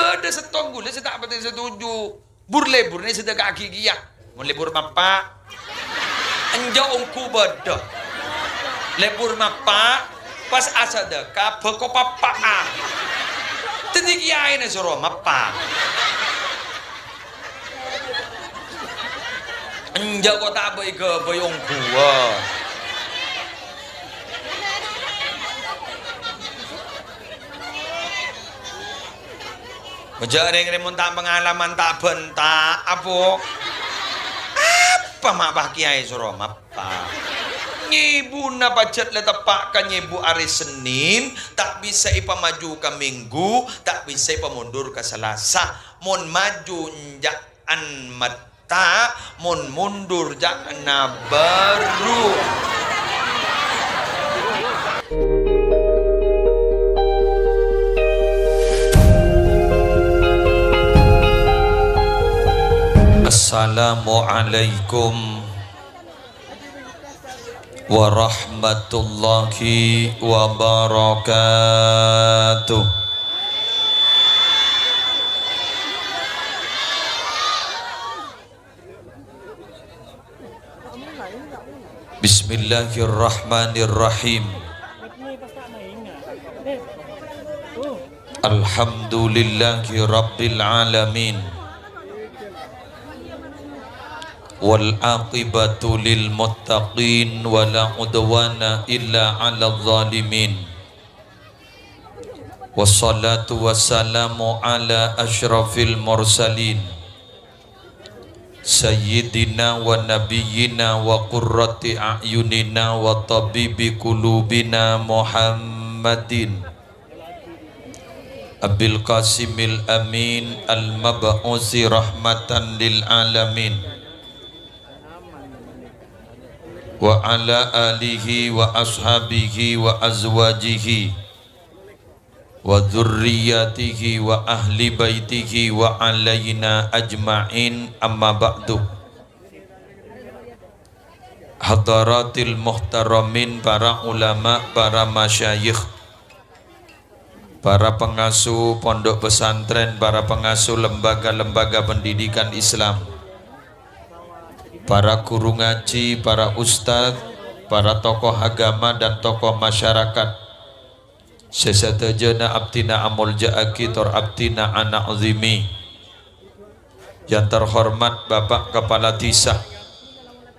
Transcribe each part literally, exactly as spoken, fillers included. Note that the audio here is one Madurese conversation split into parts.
Bâdâ sèttong ghulâ sè ta' patè setuju. Bur-lebbhurrâ èsadheka'aghi kèya. Mon lebbhur mappa', enjâ' ongghu bâdâ. Lebbhur mappa', pas asadheka bâko pappa'a. Dhâddhi kèyaèna soro mappa'. Enjâ' ko' ta' bâi-ghâbâi ongghuwâ. Jhâ' rèng-rèng mon ta' pangalaman ta' bânta', apo? Apa ma' pas kèyaè soro mappa'? Nyèbuna pajhât la teppa' ka nyèbu arè Sennèn, ta' bisa èpamaju ka Mènggu, ta' bisa èpamondur ka Salasa. Mon maju enjâ' an met- Ta', mon mundur ca'na bâru. Assalamualaikum warahmatullahi wabarakatuh. Bismillahirrahmanirrahim. Alhamdulillahi rabbil alamin. Wal aqibatu lil muttaqin wa la udwana illa 'alal zalimin. Wassalatu wassalamu ala asyrafil mursalin, sayyidina wa nabiyyina wa qurrati a'yunina wa tabibi qulubina Muhammadin Abil Qasimil Amin al-mab'usi rahmatan lil alamin, wa ala alihi wa ashabihi wa azwajihi wa dzurriyyatihi wa ahli baitihi wa alaina ajma'in, amma ba'du. Hadaratil muhtaramin, para ulama, para masyayikh, para pengasuh pondok pesantren, para pengasuh lembaga-lembaga pendidikan Islam, para guru ngaji, para ustadz, para tokoh agama, dan tokoh masyarakat, sè sadhâjâna abdhina amolja'aghi tor abdhina ana'zimi. Yang terhormat Bapak Kepala Desa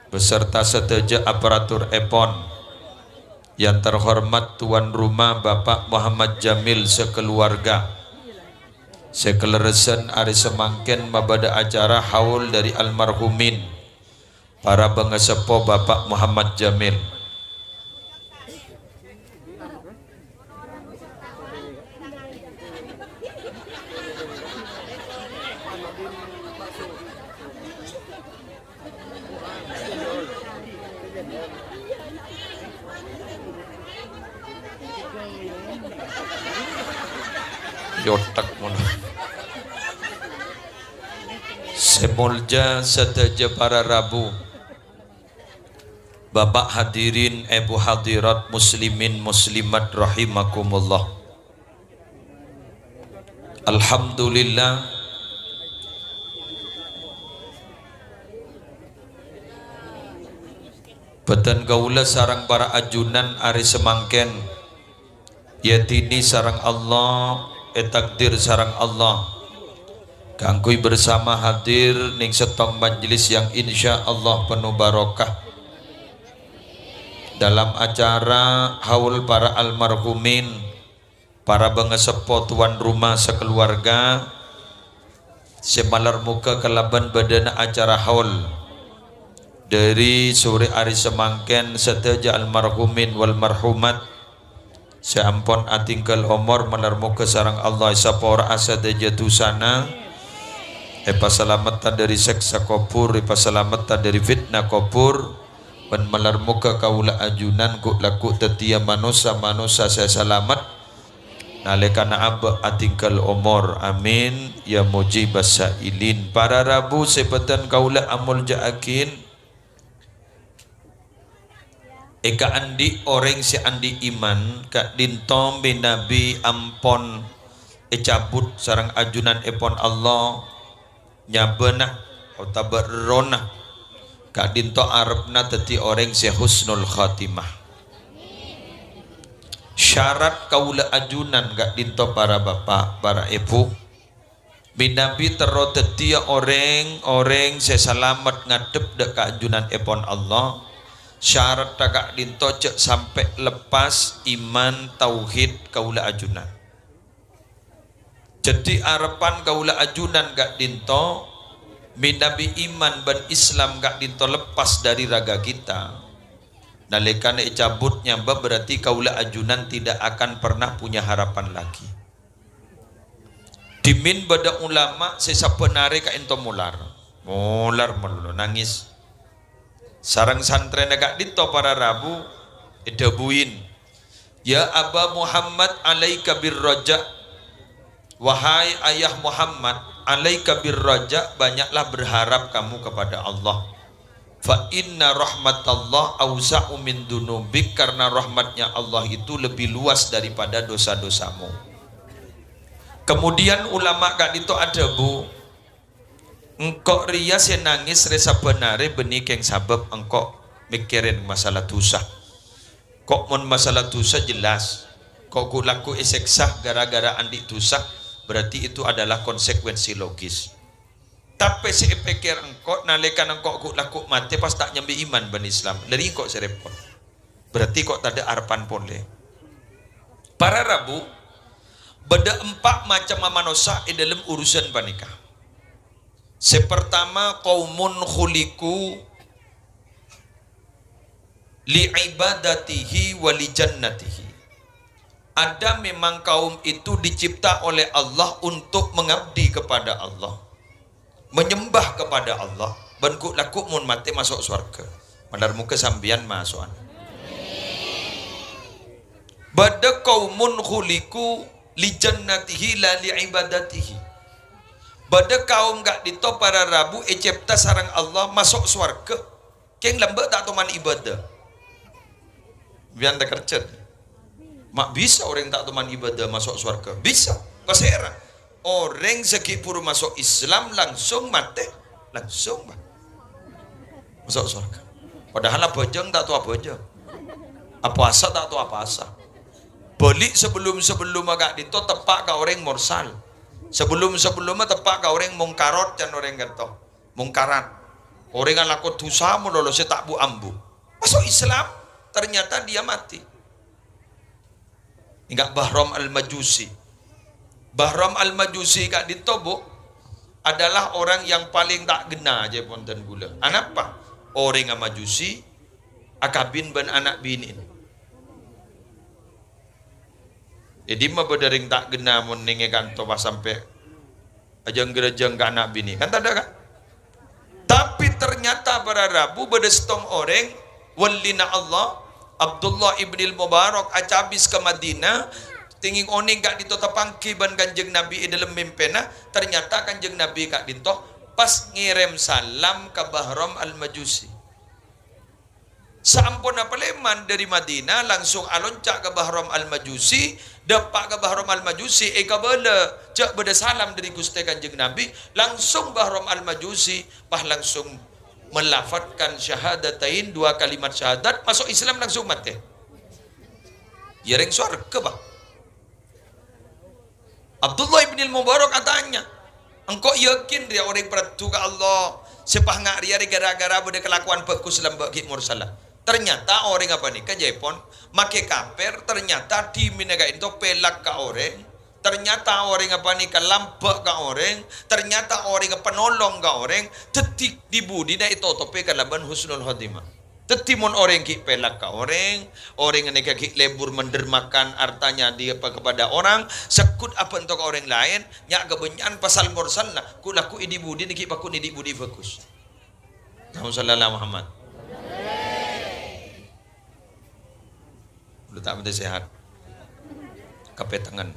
beserta sadhâjâ aparatur èpon. Yang terhormat tuan rumah Bapak Muhammad Jamil sekeluarga. Sè kalerressan arè samangkèn mabâdâ acara haul dhâri almarhumin para pangaseppo Bapak Muhammad Jamil. Yotek mon. Sè molja sadhâjâ para rabu, Bapak hadirin, Èbhu hadirat, muslimin muslimat rahimakumullah. Alhamdulillah, bâdhân kaulâ sareng para ajunan arè samangkèn èadhini sareng Allah, ètakdir sareng Allah, kaangghuy bersama hadir neng sèttong majelis yang insya Allah penuh barokah dalam acara haul para almarhumin, para pangaseppo tuan rumah sakeluarga, sè malar moghâ kalabân bâdâna acara haul. Dhâri sorè arè samangkèn sadhâjâ almarhumin wal marhumat sè ampon atinggal omor malar moghâ sareng Allah èsapora'a sadhâjâ dusana, èpasalamettâ dhâri sèksa kobhur, èpasalamettâ dhâri fitnah kobhur, bân malar moghâ kaulâ ajunan ghu'-lagghu' dhâddhiyâ manossa-manossa sè salamet nalèkana abâ' atinggal omor. Amin, ya mujibas sa'ilin. Para rabu sè bâdhân kaulâ amolja'aghin, èkaandi' orèng sè andi' iman, ka'dinto mènabi ampon ècabut sareng ajunanèpon Allah, nyabâna otabâ èrrona, ka'dinto arepna dhâddhi orèng sè husnul khatimah. Syarat kaulâ ajunan ka'dinto para bapa', para èbhu, mènabi terro dhâddhiyâ orèng, orèng sè salamet ngadhep dâ' ka ajunanèpon Allah, syaradda ka'dinto jhâ' sampè' leppas iman tauhid kaulâ ajunan. Dhâddhi, arepan kaulâ ajunan ka'dinto, mènabi iman bân Islam ka'dinto leppas dâri raga kita, nalèkana ècabut nyabâ, berarti kaulâ ajunan tidak akan pernah punya harapan lagi. Dhimèn bâdâ ulama sè sabbhân arè ka'dinto molar. Molar malolo, nangès. Sareng santrèna ka'dinto para rabu èdhâbuwi, "Ya Aba Muhammad, alaika birraja." Wahai Ayah Muhammad, alaika birraja, banyaklah berharap kamu kepada Allah. "Fa inna rahmatallah ausa'u min dunubik," karena rahmatnya Allah itu lebih luas daripada dosa-dosamu. Kemudian ulama ka'dinto adhâbu, "Engko' rèya sè nangès rè sabbhân arè bânnè kèng sabâb engko' mèkkèrè masalah dusa. Ko' mon masalah dusa jelas, ko' ghu-, lagghu èsèksa gara-gara andi' dusa, berarti itu adalah konsekuensi logis. Tapè sè èpèkkèr engko' nalèkana engko' ghu-, lagghu matè pas ta' nyambi iman bân Islam, la rèya engko' sè rèpot. Berarti ko' tadâ' arepan polè." Para rabu, bâdâ empa' macemma manossa è dâlem urusan panèka. Sè partama, qaumun khuliqu li ibadatihi wa li jannatihi. Ada memang kaum itu dicipta oleh Allah untuk mengabdi kepada Allah, menyembah kepada Allah, bân ghu-, lagghu mon matè maso' sowarghâ. Malar moghâ sampèyan maso'an. Bâdâ qaumun khuliqu li jannatihi la li ibadatihi. Bâdâ kaum ka'dinto para rabu ècèpta sareng Allah maso' sowarghâ. Kèng lambâ' ta' toman ibadah. Biyan takerjhât. Ma' bisa orèng ta' toman ibadah maso' sowarghâ? Bisa. Pasèra? Orèng sè ghi' bhuru maso' Islam langsung matè. Langsung, Pak. Maso' sowarghâ. Padahal abhâjâng ta' tao abhâjâng. Apowasa ta' tao apowasa. Bâli' sabellum-sabellumma ka'dinto teppa' ka orèng morsal. Sabellum-sabellumma teppa' ka orèng mongkarot can orèng ka'dinto. Mongkarat. Orèng alako dusa malolo sè ta' bu-ambu. Maso' Islam, ternyata dia mati. Enggak Bahram Al-Majusi. Bahram Al-Majusi ka'dinto, Bu, adalah orang yang paling ta' ghenna, jâ' ponten ghulâ. Anapa? Orèngnga Majusi, akabin bân ana' binè'. È dimma bâdâ rèng ta' ghenna mon nèngè kanto pas sampè' ajâng-ghârâjâng ka ana' binè'? Kan tadâ', kan? Tapè ternyata para rabu bâdâ sèttong orèng wallina Allah, Abdullah ibnil Mubarak, acabis ka Madinah, tèngèng onèng ka'dinto tapangghi bân Kanjeng Nabi è dâlem mèmpèna, ternyata Kanjeng Nabi ka'dinto pas ngèrèm salam ka Bahram Al-Majusi. Saamponna palèman dâri Madinah, langsung alonca' ka Bahram Al-Majusi, dâpa' ka Bahram Al-Majusi, èkabâlâ jâ' bâdâ salam dâri Ghustè Kanjeng Nabi, langsung Bahram Al-Majusi, pas langsung melafadzkan syahadatain, dua kalimat syahadat, maso' Islam langsung matè. Iyâ rèng sowarghâ, Pak. Abdullah ibnil Mubarak atanya, "Engko' yakin rèya orèng paraddhu ka Allah sè pas nga' rèya rè ghârâ-ghârâ bâdâ kalakowan bhâghus lambâ' ghi' morsalla?" Ternyata orèng apanèka jâèpon makè kapèr, ternyata dhimèna ka'dinto pèlak ka orèng, ternyata orèng apanèka lambâ' ka orèng, ternyata orèng panolong ka orèng, dhâddhi di-budina ètotobhi kalabân husnul khotimah. Dhâddhi, mon orèng ghi' pèlak ka orèng, orèng ghânèka ghi' lebur mendermakan artanya dia pe-, kepada orang, segghut abhânto ka orèng laèn, nya' kabânnya'an pasal morsalla, ghu-, lagghu è di-budina ghi' pagghun è di-budi bhâghus. Allahumma shalli ala Muhammad. Udah ta' matè sehat. Kapètengan.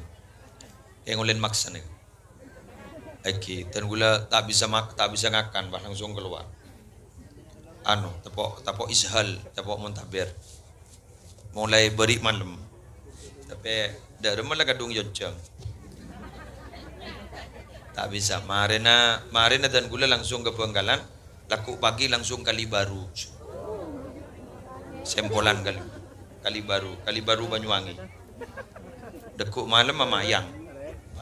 Kèng ollèna maksa nèka. Èngghi, dân ghulâ ta' bisa mak-, ta' bisa ngakan, pas langsung kalowar. Anu, teppo', teppo' ishal, teppo' muntaber. Molaè bâri' malem. Tapè dâ' remma la kadhung èyonjhâng. Ta' bisa. Marèna, marèna dân ghulâ langsung ka Bhângkalan, lagghu' pagi langsung Kalibaru. Sempolan Kali, Kalibaru, Kalibaru Banyuwangi. Dâgghu' malem ma' Mayang.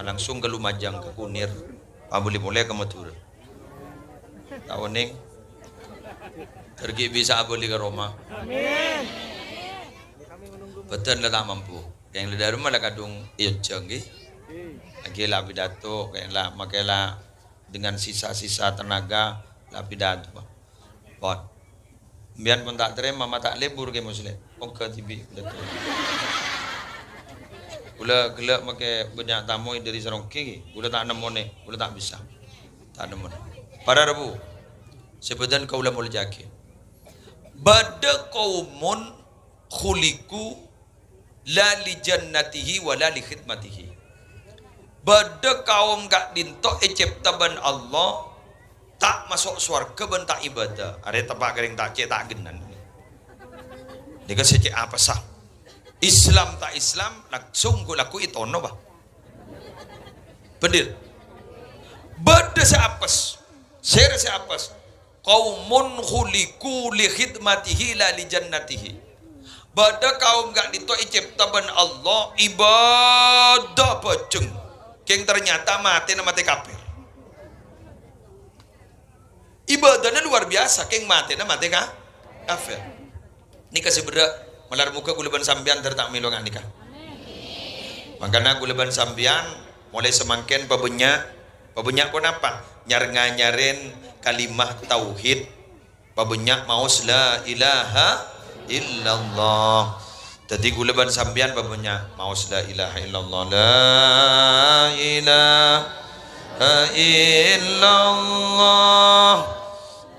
Langsung ka Lumajang, ka Kunir. Pabâli polè ka Madhurâ. Ta' onèng. Ter ghi' bisa abâli ka roma. Amin. Bhâdhân la ta' mampu. Kèng la dâremma la kadhung èyojjhâ, ghi. Laghi la pidato, kèng la, makè la dengan sisa-sisa tenaga la pidato, Pak. Pon. Sampèyan pon ta' tarèma, ma' ta' lebur, Kè Muslim. Ongghâ dhibi', betul. Ghulâ ghellâ' makè bânnya' tamoy dâri Saronggi, ghi. Ghulâ ta' nemmonè, ghulâ ta' bisa. Ta' nemmonè. Para rabu, sè bhâdhân kaulâ molja'aghi. Bâdâ qaumun khuliqu la li jannatihi wa la li khidmatihi. Bâdâ kaom ka'dinto ècèpta bân Allah, ta' maso' sowarghâ bân ta' ibâdâ. Arè teppa' kèrèng ta' cè' ta' ghennan. Nèka sè cè' apesa. Islam ta' Islam, langsung ghu-, lagghu' ètono, Pak. Bhender. Bâdâ sè apes. Sèra sè apes. Qaumun khuliqu li khidmatihi la li jannatihi. Bâdâ kaom ka'dinto ècèpta bân Allah, ibâdâ bhâjheng. Kèng ternyata matèna matè kafir. Ibâdâna luar biasa, kèng matèna matè ka-, kafir. Nèka sè berrâ', malar moghâ ghulâ bân sampèyan dâr ta' mèlo nga' nèka. Mangkana ghulâ bân sampèyan molaè samangkèn pabânnya', pabânnya' ponapa? Nyar-nganyarèn kalimah tauhid, pabânnya' maos la ilaha illallah. Dhâddhi ghulâ bân sampèyan pabânnya' maos la ilaha illallah. La ilaha illallah.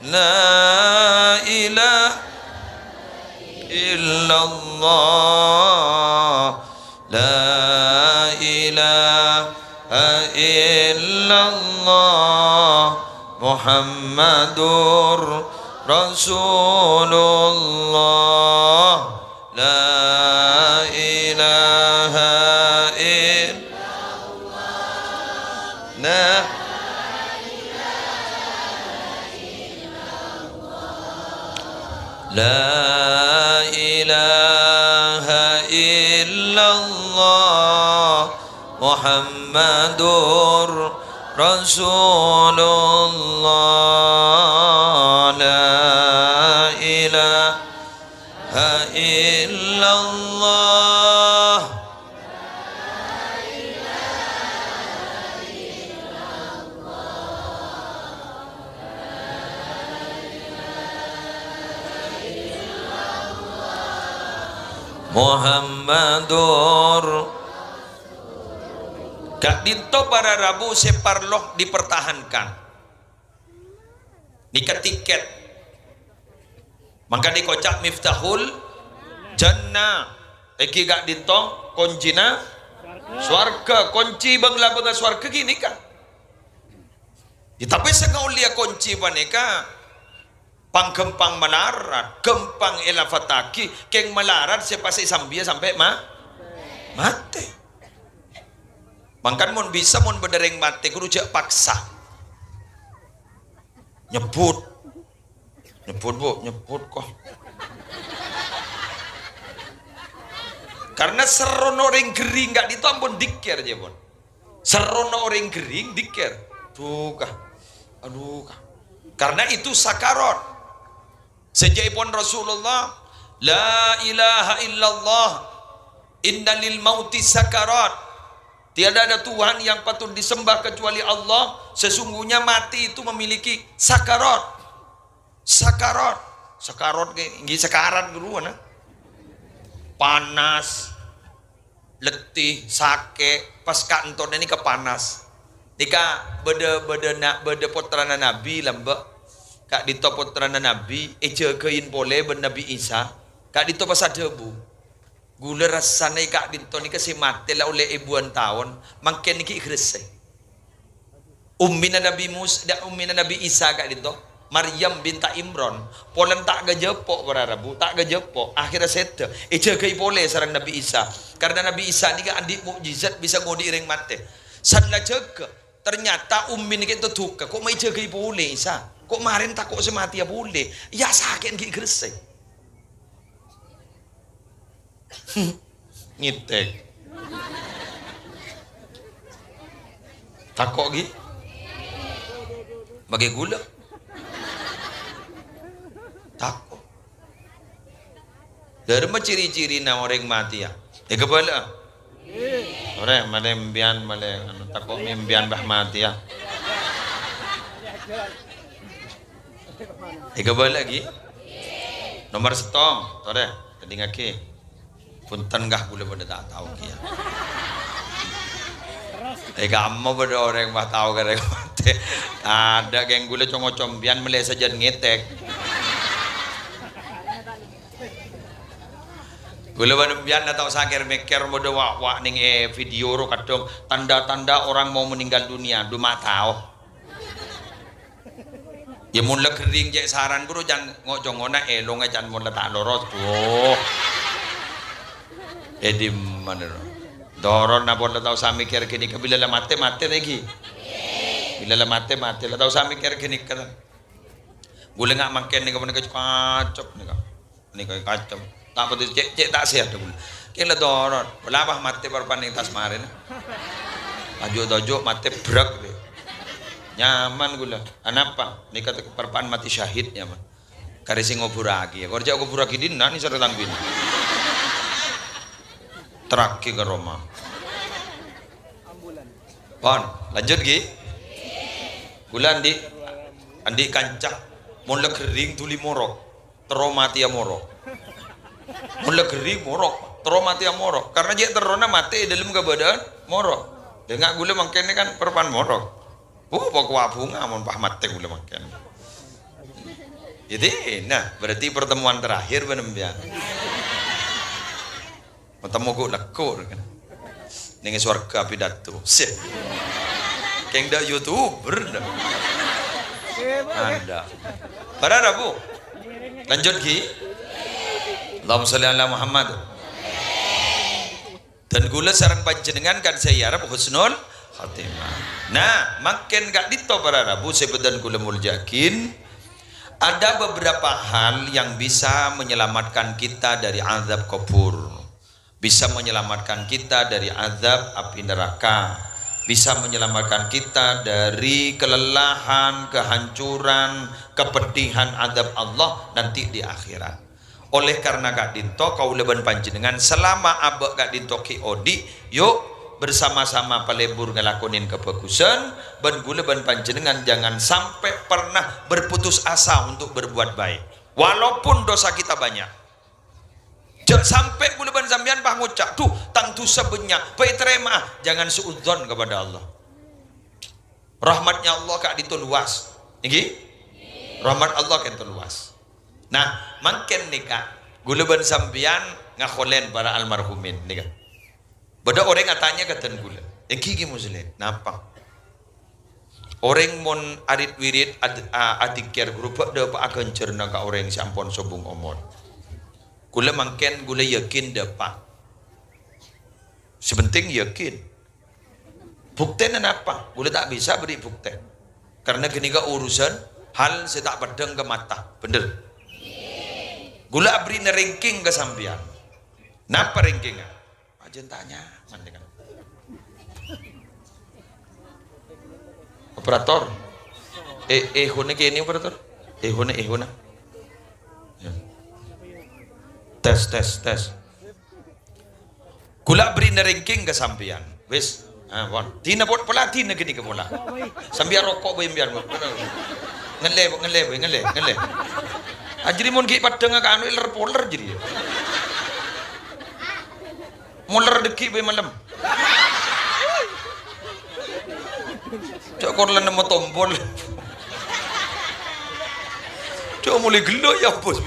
La ilaha illallah. La ilaha illallah. Muhammadur Rasulullah. La ilaha illallah. La ilaha illallah Muhammadur Rasulullah. La ilaha illallah. Muhammadur. Ka'dinto para rabu sè parlo dipertahankan. Nèka tiket. Mangkana èkoca' miftahul jannah. Èngghi ka'dinto koncina sowarghâ, konci bâng-labângnga sowarghâ ghi' nèka. Ya, tapè sè ngaollèya konci panèka pang-ghâmpang malarat, ghâmpang èlafattaghi, kèng malarat sè pas èsambiyâ sampè' ma-, matè. Mangkana mon bisa, mon bâdâ rèng matè, kodhu jhâ' paksa. Nyebbhut. Nyebbhut, Bu, nyebbhut, kok. Karna serrona orèng ghering ka'dinto ampon dikir, jâ, pon. Serrona orèng ghering dikir. Duh, ka. Aduh, ka. Karna itu sakarat. Sajâ'èpon Rasulullah, "La ilaha illallah, inna lil mauti sakarat." Tiada ada Tuhan yang patut disembah kecuali Allah. Sesungguhnya mati itu memiliki sakarat. Sakarat. Sakarat kaè, èngghi sakarat ghâruwa, nah. Panas, letih, sakè', pas ka'dinto nèka panas. Nèka bâdâ, bâdâ na-, bâdâ pottrana Nabbhi lambâ'. Ka'dinto pottrana Nabbhi èjâgâi polè bân Nabbhi Isa. Ka'dinto pas adhâbu, "Ghulâ rassana è ka'dinto nèka sè matè la ollè èbuwân taon, mangkèn ghi' ghressè." Ummina Nabbhi Mus-, da-, ummina Nabbhi Isa ka'dinto, Maryam binta Imron, polana ta' ghâjâpo', para rabu, ta' ghâjâpo', akhèrra sèdhâ, èjâgâi polè sareng Nabbhi Isa. Karna Nabbhi Isa nèka andi' mo'jizat bisa ngodhi'i rèng matè. San la jâgâ, Ternyata Ummi nèka ènto duka, kok ma' èjâgâi polè, Isa? Kok marèn tako' sè matèya polè? Iyâ, sakè'en ghi' ghressèng. Ngètèk. Tako' ghi? Maghi ghulâ. Tako'. Dhâremma ciri-cirina orèng matèya? Èkabâlâ'â. Orèng malè empèyan malè, anu, tako' mè' empèyan bâ matèya. Èkabâlâ'â ghi? Nomer sèttong, torè, tadingngaghi. Bhunten, ghâ, ghulâ bâdâ ta' tao kèya. È, kamma bâdâ orèng bâ tao ka orèng matè. Adâ' kèng ghulâ co-ngoco empèyan mellè sajân ngètèk. Ghulâ bân empèyan la ta' osa kèr-mèkkèr bâdâ wa'-, wa' nèng è video ro kadhâng tanda-tanda orang mau meninggal dunia, dhu ma' tao. Iyâ, mon la ghering cè' saran ghuru can ngo-congona èlonga can mon la ta' loros, duh. È dimma ro? Doron napa la ta' osa mèkkèr ghânèka, bilâ la matè, matè ta' ghi? Bilâ la matè, matè, la ta' osa mèkkèr ghânèka. Ghulâ nga' mangkèn nèka panèka cocok nèka. Nèka kacem. Ta' patè cè', cè' ta' sèhat ghulâ. Kèng la doron. Ghulâ bâ matè parpan nèng attas marèna. Toju'-toju' matè brek, rè. Nyaman ghulâ. Anapa? Nèka parpan matè syahid nyaman. Karè sè ngobhurraghi, yâ. Kor jhâ' ngobhurraghi dinna' nèng sareng tang binè. Terraghi ka roma. Pon, lanjut ghi. Ghulâ andi', andi' kanca. Mon la ghering dhuli morok. Terro matèya morok. Mon la ghering morok, terro matèya morok. Karna cè' terrona matè è dhâlem kabâdâ'ân morok. Dâ' nga' ghulâ mangkèn kan parpan morok. Uh, pokok bhunga mon pas matè ghulâ mangkèn. Jadi, nah, berarti pertemuan terakhir bân empèyan. Matemo ghu' lekko' kan. Nèng sowarghâ pidato. Sip. Kèng dâ' YouTuber dâ'. Anda. Para rabu. Lanjut ghi. Allahumma sholli ala Muhammad. Dan ghulâ sareng panjhennengngan kan sè èarep husnul khatimah. Nah, mangkèn ka'dinto para rabu sè bâdhân ghulâ molja'aghi, ada beberapa hal yang bisa menyelamatkan kita dari azab kubur. Bisa menyelamatkan kita dari azab api neraka, bisa menyelamatkan kita dari kelelahan, kehancuran, kepedihan azab Allah nanti di akhirat. Oleh karena ka'dinto, kaulâ bân panjhennengngan selama abâ' ka'dinto ghi' odi', yu', bersama-sama palebur ngalakonè kabhâghusân, bân ghulâ bân panjhennengngan jangan sampai pernah berputus asa untuk berbuat baik, walaupun dosa kita banyak. Jhâ' sampè' ghulâ bân sampèyan pas ngoca', "Dhu, tang dhusa bânnya', bhâi tarèma'a." Jangan su'udzon kepada Allah. Rahmatnya Allah ka'dinto luas. Èngghi? Rahmat Allah ka'dinto luas. Nah, mangkèn nèka, ghulâ bân sampèyan ngakholèn para almarhumin nèka. Bâdâ orèng atanya ka dhân ghulâ, "Èngghi Kè Musleh, napa?" Orèng mon arit-wirit ad-, a-, adzikir, ghuru bâ' dâpa'a ghânjhârânna ka orèng sè ampon sobung omor. Ghulâ mangkèn, ghulâ yakin dâpa'. Sè penting yakin. Buktèna napa? Ghulâ ta' bisa bherri' buktè. Karna ghânèka urusan hal sè ta' peddhâng ka mata. Bhender? Ghulâ abherri'na ranking ka sampèyan. Napa rankingngâ? Ajân ta' nyaman, kan. Operator. Eh, eh, hone kene operator. Eh, hone, eh, hone. Ya. Tes, tes, tes. Ghulâ bherri'na ranking ka sampèyan. Wis. Ah, pon. Dina pon, pola dina ghânèka pola. Sampèyan roko' bhâi sampèyan. Ngellè, Bu, ngellè, Bu, ngellè, ngellè. Ajri mon ghi' peddhângnga ka anu, ler-poler jârèya. Moler dâgghi' bhâi malem. Cok kor la nemmo tombol. Cok molaè ghellu' ya, Bos.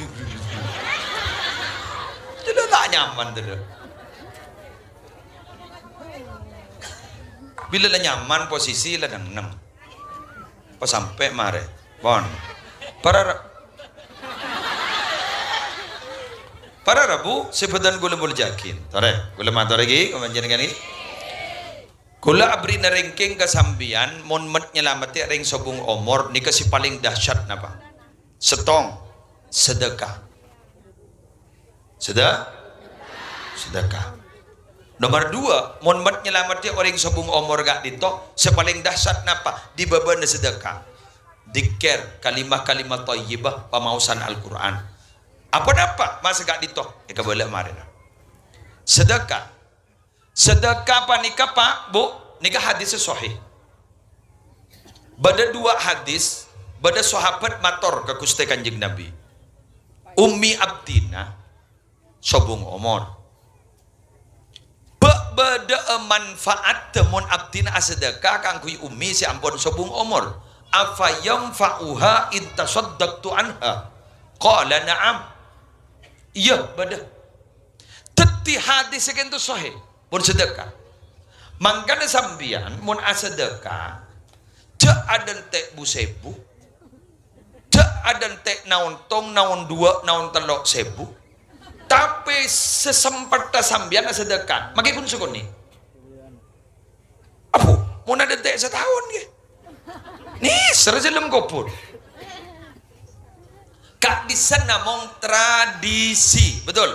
Jârèya ta' nyaman, tadâ'. Bilâ la nyaman posisi la neng-enneng. Pas sampè' marè. Pon. Para ra-, para rabu sè bâdhân ghulâ molja'aghi. Torè, ghulâ mator ghi, ka panjhennengngan ghi. Kaulâ abherri'âna rèngkèng ka sampèyan, mon mèt nyalamettè orèng sobung omor, nèka sè palèng dahsyat napa? Sèttong, sedekah. Sedè-, sedekah. Nomor dua, mon mèt nyalamettè orèng sobung omor ka'dinto, sè palèng dahsyat napa? È bâbâna sedekah. Dzikir, kalimat-kalimat thayyibah, pamaosan Al-Qur'an. Apa napa? Masa ka'dinto? Èkabâlâ marèna. Sedekah. Sedekah panèka, Pak, Bu, nèka hadis sè sahih. Bâdâ dua hadis, bâdâ sahabat mator ka Ghustè Kanjeng Nabi, "Ummi abdina sobung omor. Bâ' bâdâ'â manfaat mon abdina asedekah kaangghuy ummi sè ampon sobung omor. Afa yanfa'uha in tasaddaqtu anha?" Qala, "Na'am." Iyâ, bâdâ. Dhâddhi hadis sè ka'dinto sahih, pon sedekah. Mangkana sampèyan mon asedekah, jhâ' adântè' bu-sèbu, jhâ' adântè' naon tong, naon duwâ', naon tello' sèbu. Tapè sè sempetta sampèyan asedekah, makè ghun sakonè'. Apo, mon adântè' sataon, ghi? Nèser jâlem kobhur. Ka'dissa' namong tradisi, betul?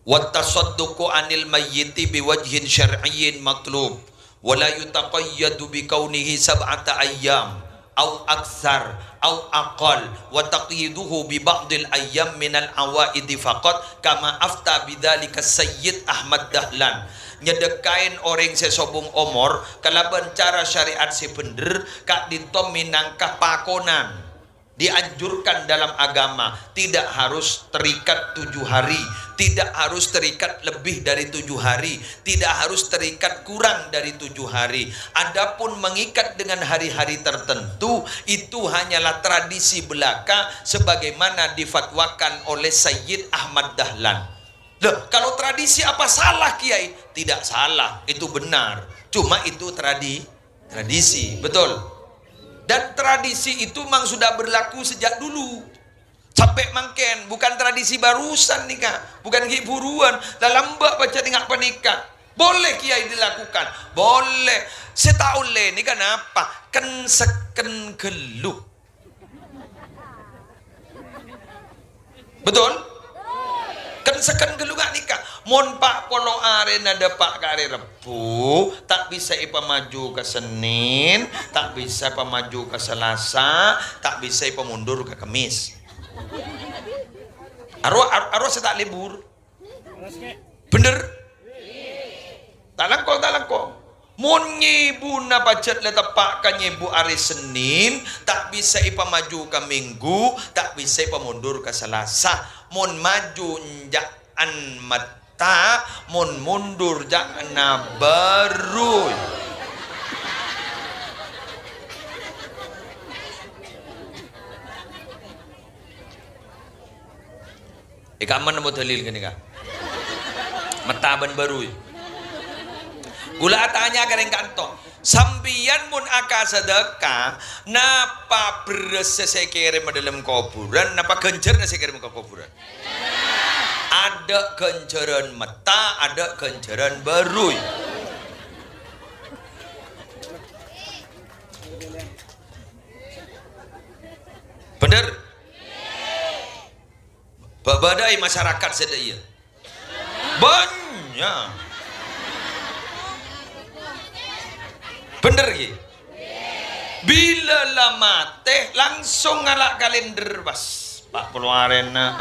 "Wa tasadduqu 'anil mayyiti biwajhin syar'iyyin matlub, wa la yutaqayyadu bi kaunihi sab'ata ayyam, au aktsar, au aqall, wa taqyiduhu bi ba'dil ayyam minal awaidi faqat, kama afta bidzalika Sayyid Ahmad Dahlan." Nyedekaè orèng sè sobung omor kalabân cara syariat sè bhendher, ka'dinto mènangka pakonan. Dianjurkan dalam agama, tidak harus terikat tujuh hari, tidak harus terikat lebih dari tujuh hari, tidak harus terikat kurang dari tujuh hari. Adapun mengikat dengan hari-hari tertentu, itu hanyalah tradisi belaka sebagaimana difatwakan oleh Sayyid Ahmad Dahlan. Loh, kalau tradisi apa salah, Kiai? Tidak salah, itu benar. Cuma itu tradi-, tradisi, betul? Dan tradisi itu memang sudah berlaku sejak dulu. Sampè' mangkèn, bukan tradisi barusan nèka, bukan ghi' buruwân, la lambâ' pajhât ènga' panèka. Boleh Kiai dilakukan, boleh. Sè ta' ollè nèka napa? Kèn-sèkèn ghâllu. Betul? Kèn-sèkèn ghâllu nga' nèka. Mon pa' polo arèna dâpa' ka arè Rebbhu, ta' bisa èpamaju ka Sennèn, ta' bisa èpamaju ka Salasa, ta' bisa èpamundur ka Kemmès. Aro, aro, aro sè ta' lebur. Bhendher? Ta' langkong, ta' langkong. Mon nyèbuna pajhât la teppa' ka nyèbu arè Sennèn, ta' bisa èpamaju ka Mènggu, ta' bisa èpamundur ka Salasa. Mon maju enjâ'ân metta, mon mundur jâ'na bârui. È kamma nemmo dalil ghânèka? Metta bân bârui. Kaulâ atanya ka rèng ka'dinto, sampèyan mon akasadhâka, napa bherrâs sè èkèrèm è dâlem kobhurân, napa ghânjhârânna sè èkèrèm ka kobhurân? Adâ' ghânjhârân metta, adâ' ghânjhârân bârui. Bhendher? Bâ-, bâdâ è masyarakat sè dâ' iyâ? Bânnya'. Bhendher, ghi? Bilâ la matè, langsung ngala' kalèndher, pas. Pa' polo arèna,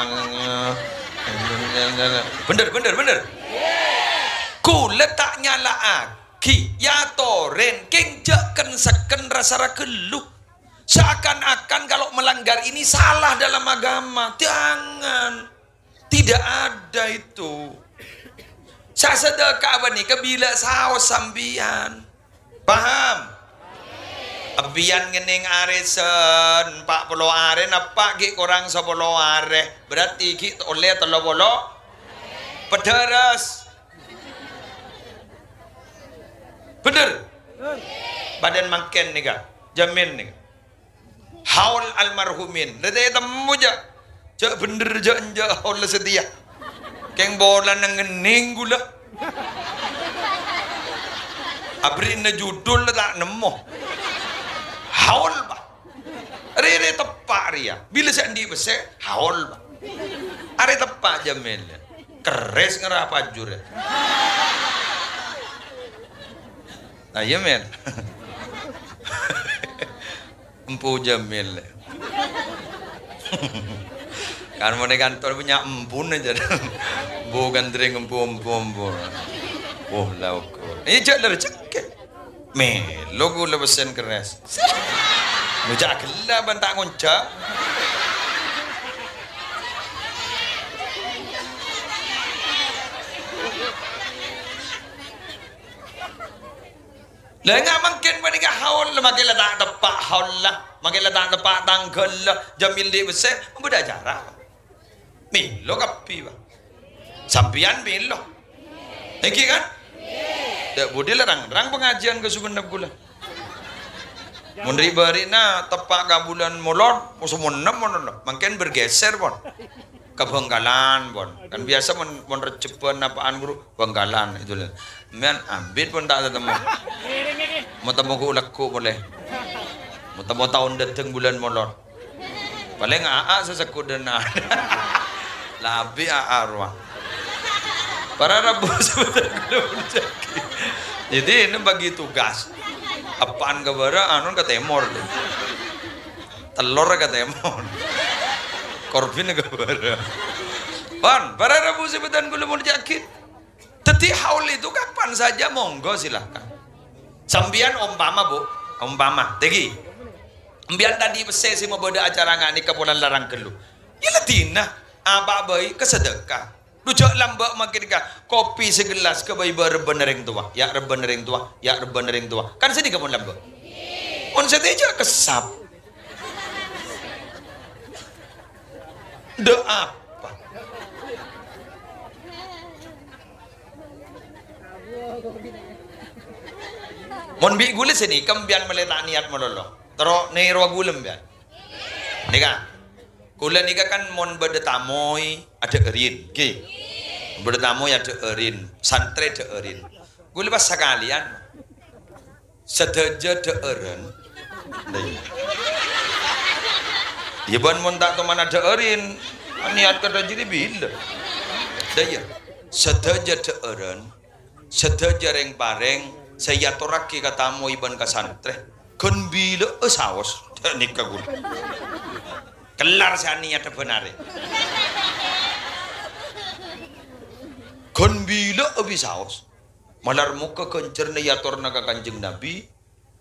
bhendher, bhendher, bhendher. Kaulâ ta' nyala'aghi, èyatorè, kèng jâ' kèn-sèkèn ra-sara ghâllu. Seakan-akan kalau melanggar ini salah dalam agama. Jangan. Tidak ada itu. Sè asadhâka panèka bilâ saos sampèyan. Paham? Sampèyan ngennèng arèsen, pa' polo arè, napa ghi' korang sapolo arè? Berarti ghi' ollè tello polo? Pèdhârâs. Bhendher? Padâna mangkèn nèka, jamin nèka. Haul almarhumin. Dhâddhi ètemmo jâ'. Jâ' bhendher, jâ' enjâ' haul satèya. Kèng polana ngennèng kaulâ. Aberri'na judul ta' nemmo. Haul, Pa'. Rè-rè teppa' rèya. Bilâ sè andi' pèssè, haul, Pa'. Arè teppa' Jamil. Kerres ngèra pajur, yâ. Nah, iyâ, men. Empu Jamil. Kan mon è kantor punya empun aja. Empu kan sering empu, empu, empu. Wah, la ukur. Ini jhâ' la rejhekkè. Mèlo ghulâ pèssèna kerres. Ngocak ghellâ' bân ta' ngonca'. Lah, enga' mangkèn panèka haul, mangkèn la ta' teppa' haul la, mangkèn la ta' teppa' tangghâl la, Jamil andi' pèssè, bâdâ acara. Mèlo kabbhi, Pa'. Sampèyan mèlo. Èngghi, kan? Dâ' budi la rang-rang pangajiân ka Sumenep ghulâ. Mon ri'-bâri'na teppa' ka bulân Molod, mo Sumenep mon, mangkèn bergeser, pon. Ka Bhângkalan, pon. Kan biasa mon, mon Rejjhebbhân apa'an, Bro, Bhângkalan, itu lho. Sampèyan abit pon ta' tatemmo. Mo temmo ghu-, lagghu' polè. Mo temmo taon dâteng bulân molor. Palèng a'a sè sekudena. Labi a'a rowa. Para rabu sebetulnya. Jadi ini bagi tugas. Apa'an ka bârâ', anu ka tèmor. Telor ka tèmor. Korbin ka bârâ'. Pon, para rabu sebetulnya ghulâ mon jâghi. Dhâddhi haul itu kapan saja monggo silahkan. Sampèyan ompama, Bu, ompama, tèngghi. Sampèyan andi' pèssè sè mabâdâ acara nga' nèka polana larang ghâllu. Yâ la dina, apa bhâi kasadhâka. Dhu jhâ' lambâ' mangkèn ka kopi sagellas ka bhâi bâ' rebbhâna rèng towa, yâ rebbhâna rèng towa, yâ rebbhâna rèng towa. Kan sanèka pon lambâ'. Mon satèya jhâ' kessap. Dâ' apa? Mon bi' ghulâ sanèka sampèyan malè ta' niyat malolo. Terro nèrowa ghulâ sampèyan. Nèka. Ghulâ nèka kan mon bâdâ tamoy adhâ'ârin, ghi. Bâdâ tamoy adhâ'ârin, santrè dhâ'ârin. Ghulâ pas sakalèyan. Sadhâjâ dhâ'ârân. Lah, iyâ. Iyâ, bân mon ta' toman adhâ'ârin, niyat ka dhâjâri bilâ. Lah, iyâ. Sadhâjâ dhâ'ârân, sadhâjâ rèng-parèng sè èyatorraghi ka tamoy bân ka santrè, ghân bilâ'â saos. Nèka ghulâ. Kellar sè aniyat bhânarè. Ghân bilâ'â bi' saos. Malar moghâ ghânjhârânna èyatorraghi ka Kanjeng Nabi,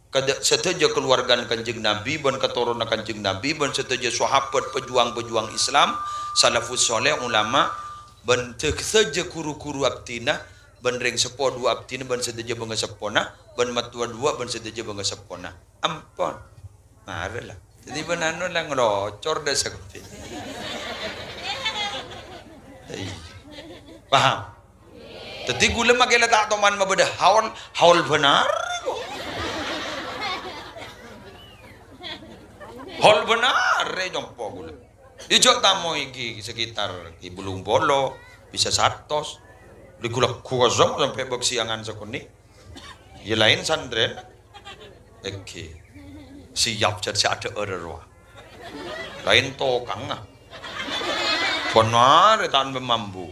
ka dâ-, sadhâjâ kalowargana Kanjeng Nabi, bân katoronna Kanjeng Nabi, bân sadhâjâ sahabat pejuang-pejuang Islam, salafus shaleh, ulama, bân sadhâjâ ghuru-ghuru abdhina, bân rèng seppo dhuwâ' abdhina, bân sadhâjâ bângaseppona, bân mattowa dhuwâ', bân sadhâjâ bângaseppona. Ampon. Mara la. Dhâddhi bân anu la nglocor dâ' sabbhi. Iyâ. Paham? Dhâddhi ghulâ makè la ta' toman mabâdâ haul, haul bhânarè kok. Haul bhânarè compo' ghulâ. Iyâ jhâ' tamoy ghi sekitar ghi bâllung polo, bisa satos. Lagghu'-lagghu' kosong sampè' bâk siangan sakonè'. Iyâ laèn santrèna. Èngghi. Siap jhât sè adhâ'âr rowa. Laèn tokangnga. Bhânarè ta' mambu.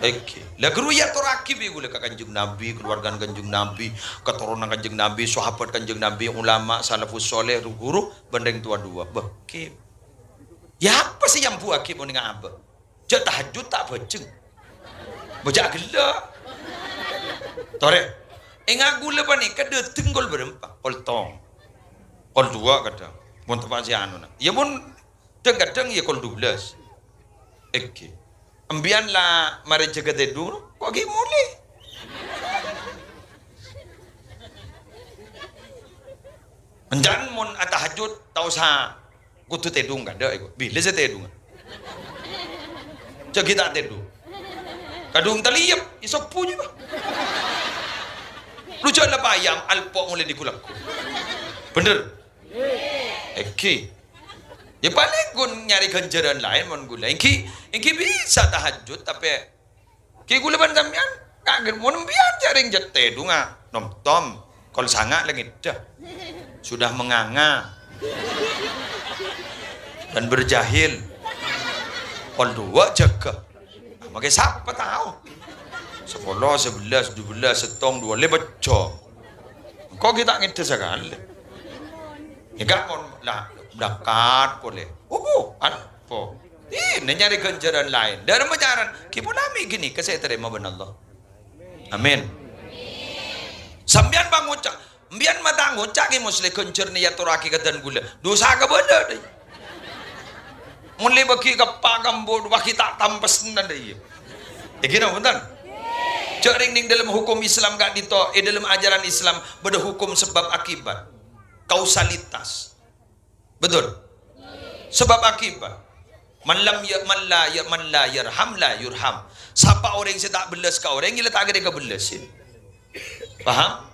Èngghi. La ghuru èyatorraghi bi' ghulâ ka Kanjeng Nabi, kalowargana Kanjeng Nabi, katoronna Kanjeng Nabi, sahabat Kanjeng Nabi, ulama, salafus shaleh, ru-ghuru, bân rèng towa dhuwâ'. Bâh, ghi. Yâ apa sè èyambuwâghi mon ènga' abâ'? Jhâ' tahajjud ta' bhâjheng. Bâjâ ghellâ'. Torè. Ènga' ghulâ panèka dâteng kol bârâmpa? Kol tong. Kol dhuwâ' kadhâng. Mon teppa' sè anona. Iyâ mon dhâng-kadhâng iyâ kol dubellâs. Èngghi. Empèyan la marè jâgâ tèdung, kok ghi' molè. Èncana mon atahajjud, ta' osa kodhu tèdung kadhâ' èko. Bilâ sè tèdungnga? Jâghi ta' tèdung. Kadhung talèyep, èsobbhu jiyâ, Pak. Lu jhâ' la payam, alpo' molè dhi-, ghu-lagghu. Bhender? Èngghi. Yâ palèng ghun nyarè ghânjhârân laèn mon ghulâ. Èngghi, èngghi bisa tahajjud, tapè Ghi' ghulâ bân sampèyan, kaghâr mon empèyan jhâ' rèng jhât tèdungnga, nom-tom. Kol sanga' la ngèdhâ. Sudah menganga. Dan berjahil. Kol duwâ' jâgâ. Ah, makè sapa tao? Sapolo, sabellâs, dubellâs, sèttong, duwâ, lèma jhâm. Engko' ghi' ta' ngèdhâ sakalè. Èngghâ' mon la berangkat polè. Opo? Apa? Ina nyarè ghânjhârân laèn. Dârâmma carana, ghi' polè mè' ghânèka sè ètarèma bân Allah. Amin. Sampèyan pangoca', sampèyan ma' ta' ngoca' Kè Musleh ghânjhârânna èyatorraghi ka dân ghulâ. Dhusa kabâlâ, dâ' iyâ. Mon lè bâgi ka eppa' ka embu', bâgi ta' tampes nan, dâ' iyâ. Èngghi napa bhunten? Jhâ' rèng neng dâlem hukum Islam ka'dinto, è dâlem ajaran Islam bâdâ hukum sebab akibat. Kausalitas. Betul? Sebab akibat. Man lam ya, man la ya, man la yarham la yurham. Sapa orèng sè ta' bellâs ka orèng, iyâ la ta' kèra èkabellâsè. Paham?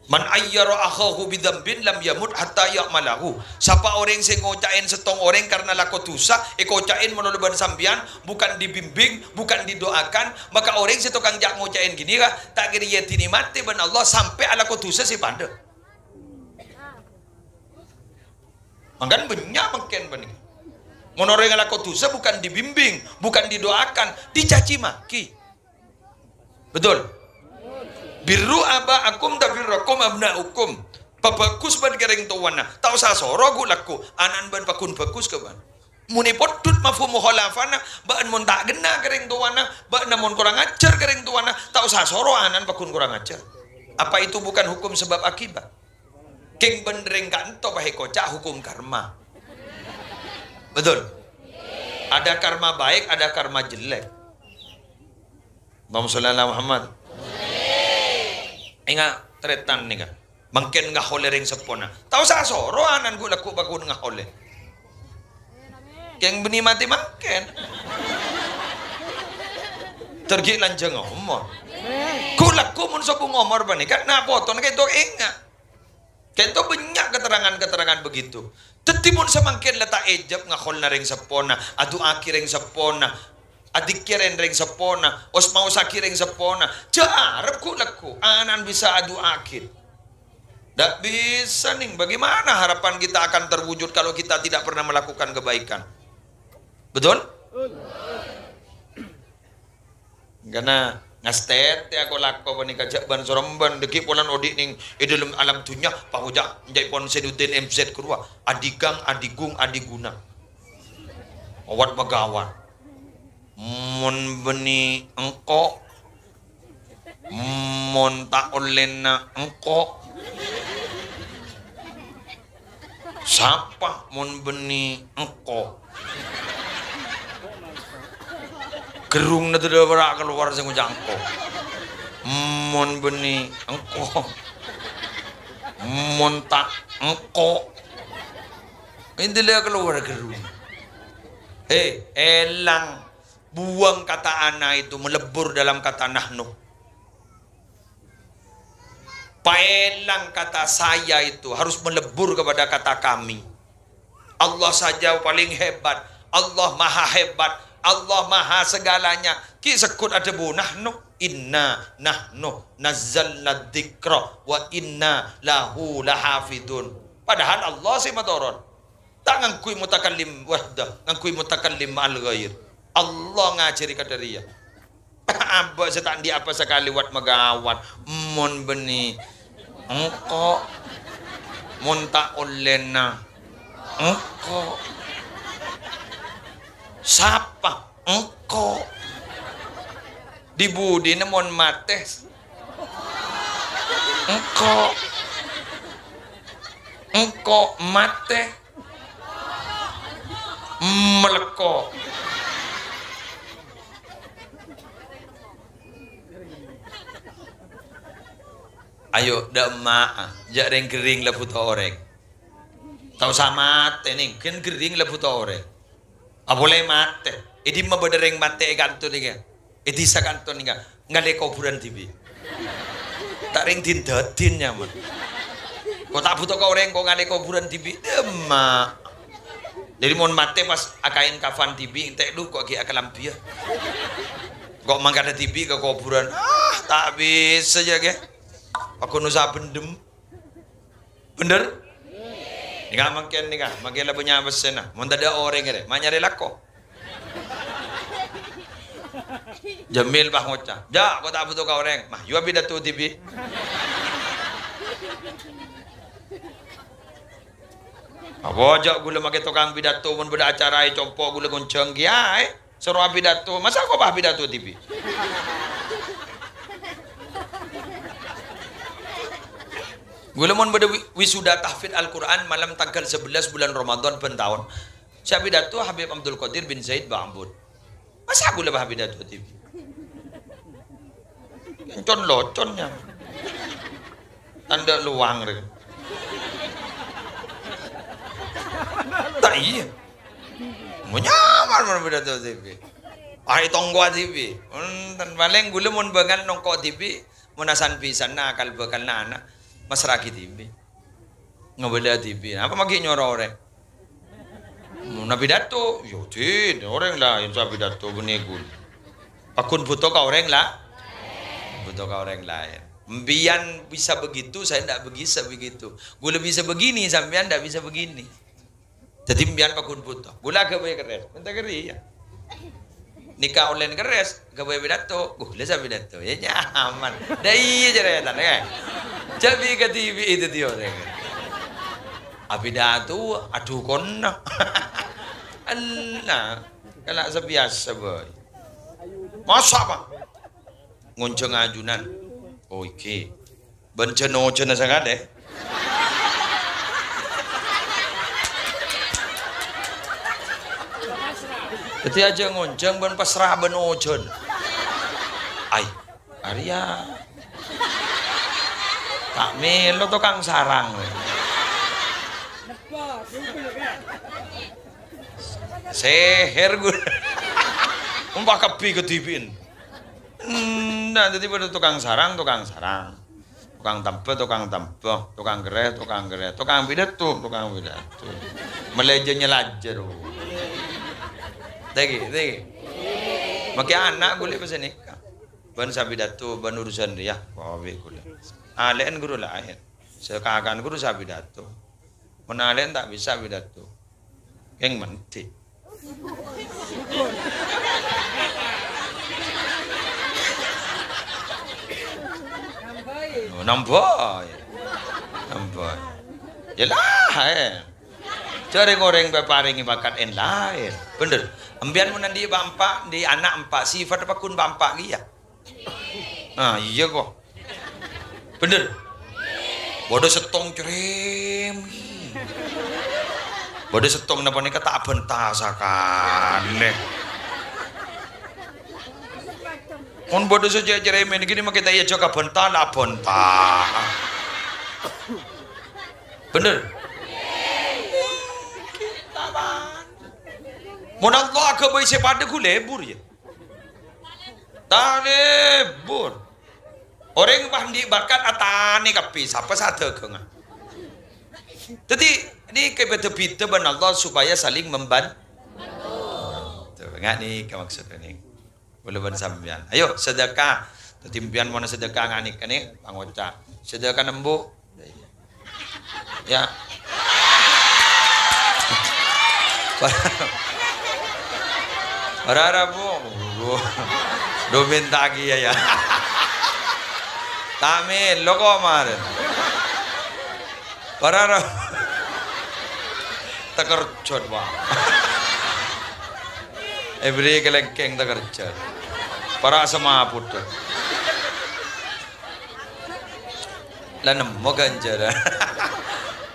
"Man ayyara akhahu bidzambin lam yamut hatta ya'malahu." Sapa orèng sè ngoca'è sèttong orèng karna lako dhusa, èkoca'è mon ollè bân sampèyan, bukan dibimbing, bukan didoakan, maka orèng sè tokang jhâ' ngoca'è ghânèka, ta' kèra èadhini matè bân Allah sampè' alako dhusa sè padâ. Mangkana bânnya' mangkèn panèka. Mon orèng alako dhusa bukan dibimbing, bukan didoakan, dicaci maki. Betul? "Birru aba'akum tabirrakum abna'ukum." Pabhâghus bân ka rèng towana. Ta' osa soro ghu-lagghu. Ana'na bâ'na pagghun bhâghus ka bâ'na. Mon èpoddhut mafhum mukhalafana, bâ'na mon ta' ghenna ka rèng towana, bâ'na mon korang ajhâr ka rèng towana, ta' osa soro ana'na pagghun korang ajhâr. Apa itu bukan hukum sebab akibat? Kèng bân rèng ka'dinto pas èkoca' hukum karma. Betul? Ada karma baik, ada karma jelek. Allahumma sholli ala Muhammad. Enga', tarètan nèka. Mangkèn ngaholè rèng seppona. Ta' osa soro ana'na ghu-lagghu pagghun ngaholè. Kèng bânnè matè mangkèn. Ter ghi' lanjhâng omor. Ghu-lagghu mon sobung omor panèka, na' potona ka'dinto enga'. Ka'dinto bânnya' keterangan-keterangan begitu. Dhâddhi mon samangkèn la ta' èjâb ngaholana rèng seppona, adu'aaghi rèng seppona, adzikkèrè rèng seppona, os-maosaghi rèng seppona, jhâ' arep ghu-lagghu, ana'na bisa adu'aaghi. Ndak bisa, nèng. Bagaimana harapan kita akan terwujud kalau kita tidak pernah melakukan kebaikan? Betul? Karena ngastètè ako-lako panèka jhâ' bân-sorembân, dhâggi' polana odi' nèng è dâlem alam dhunnya, pangoca' ca'èpon Sainuddin M Z Kurwa, adigang, adigung, adiguna. Owat magawat. Mon bânnè engko', mon ta' ollèna engko', sapa mon bânnè engko'? Gerrungnga dâlâ bârâ' kalowar sè ngoca' engko'. Mon bânnè engko', mon ta' engko'. Ènḍâlâ kalowar gerrung. He, èlang. Buang kata ana itu, melebbur dalam kata nahnu. Paèlang kata saya itu harus melebbur kepada kata kami. Allah saja paling hebat. Allah maha hebat. Allah maha segalanya. Ghi' segghut adhâbu nahnu. Inna nahnu nazzalna dzikra wa inna lahu lahafidun. Padahal Allah sè matoron. Ta' ngangghuy mutakallim wahdah, ngangghuy mutakallim ma'al ghair. Allah ngajhâri kadhâriyâ. Abâ' sè ta' anḍi' apa sakalè wat magawat. Mon bânnè engko', mon ta' ollèna engko'. Sapa? Engko'. Di-budina mon matè? Engko'. Engko' matè. Malekko'. Ayo, dâ' emma'a, jhâ' rèng-ghâring la bhuto orèng. Ta' osa matè, nèng, ghân ghâring la bhuto orèng. Apolè matè. È dimma bâdâ rèng matè è kanto nèka? È dhisa kanto nèka, ngalè kobhurân dhibi'. Ta' rèng din-dâdin nyaman. Ko' ta' bhuto ka orèng, ko' ngalè kobhurân dhibi'. Dâ' emma'. Dhâddhi mon matè pas akaèn kafan dhibi', entè' dhu ko' ghi' akalambhiyâ. Engko' mangkada dhibi' ka kobhurân. Ah, ta' bisa, jâ', ghi. Paggun usaha bhendhem. Bhender? Nèka mangkèn nèka, mangkèn la bânnya' pèssèna. Mon tadâ' orèng rè, ma' nyarè lako. Jamil pas ngoca', "Jâ', ko' ta' bhuto ka orèng." Mah, yâ apidato dhibi'. Apa jâ' ghulâ makè tokang pidato, mon bâdâ acara è compo' ghulâ ngonjhâng kèya, eh? Soro apidato, masa' ko' pas apidato dhibi'? Ghulâ mon bâdâ wi-, wisuda tahfidz Al-Qur'an malem tangghâl sebelas bulan Ramadan bân taon, sè apidato Habib Abdul Qadir bin Zaid Ba'bud. Masa' ghulâ pas apidato dhibi'? Encon-locon, ya. Tandhâ' lowang rè. Ta' iyâ. Mo nyamar mon apidato dhibi'. Aè tongkowa dhibi'. Enten, palèng ghulâ mon bângal nongko' dhibi', mon asan-bhisanna akal bhâkalla ana', massra'aghi dhibi'. Ngabâlâ dhibi'. Apa maghi nyoro orèng? Mon apidato, yâ, Din, orèng laèn sè apidato bânnè ghulâ. Paggun bhuto ka orèng la-, bhuto ka orèng laèn. Empiyan bisa begitu, saya ndak bisa begitu. Ghulâ bisa begini, sampèyan ndak bisa begini. Dhâddhi empiyan paggun bhuto. Ghulâ aghâbây kerrès. Menta kerri, ya. Nèka online kerrès, aghâbây pidato. Ghulâ sè pidato. Ya nyaman. Dâ' iyâ carètana, ya. Jâ' bi' kadhibi' dhâddhi orèng. Apidato, adhu konna. Allah. Kala' sabiyasa bhâi. Masa', Pak? Ngonjhâng ajunan. Oh, iki. Bân jân-ojânna sakalè. Dhâddhi ajâ ngonjhâng bân pasra bân ojân. Ai, arèya. Ta' mèlo tokang sarang. Sèhèr ghulâ. Ompa kabbhi kadhibi'ân. Enḍâ', dhâddhi bâḍâ tokang sarang, tokang sarang. Tokang tambhâ, tokang tambhâ. Tokang kerrès, tokang kerrès. Tokang pidato, tokang pidato. Malèjâ nyalajâ, ro. Tèngghi, tèngghi. Makè ana' ghulâ pas nèka. Bân sè pidato, bân urusan rèya. Kowi ghulâ. Alè'en ghuru laèn. Sè kakan ghuru sè pidato. Mon alè'en ta' bisa pidato. Kèng mendhi. Oh, nambâi. Nambâi. Yâ la, eh. Jhâ' rèng-orèng èparèngè bakat èn-laèn. Bhender. Empiyan mon anḍi' pa'-empa', anḍi' ana' empa', sifat paggun pa'-empa' kèya. Ah, iyâ, ko'. Bhender. Bâḍâ sèttong cerèmè. Bâḍâ sèttong napa nèka ta' abhânta sakalè. Mon bâḍâ sè cè-, cerèmè nèkè makè ta' iyâ jhâ' kabhânta, la abhânta. Bhender. Mon Allah aghâbây sè paḍâ ghulâ lebur, yâ. Ta' lebur. Orèng pas anḍi' bakat atanè kabbhi, sapa sè adhâghângnga. Dhâddhi, nèka bhidhâ-bhidhâ bân Allah supaya saling memban-, tuh, nga' nèka maksudnya nèka. Kaulâ bân sampèyan. Ayo, sedekah. Dhâddhi, empiyan mon sedekah nga' nèka nè, pangoca'. Sedekah nembu'. Ya. Para rabu. Duh, menta kèya, ya. Ta' mèlo ko' marèn. Para rabu. Takerjot, Pak. Èbèrri' kalèngkèng takerjot. Para' sè mapodhâ. La nemmo ghânjhârân.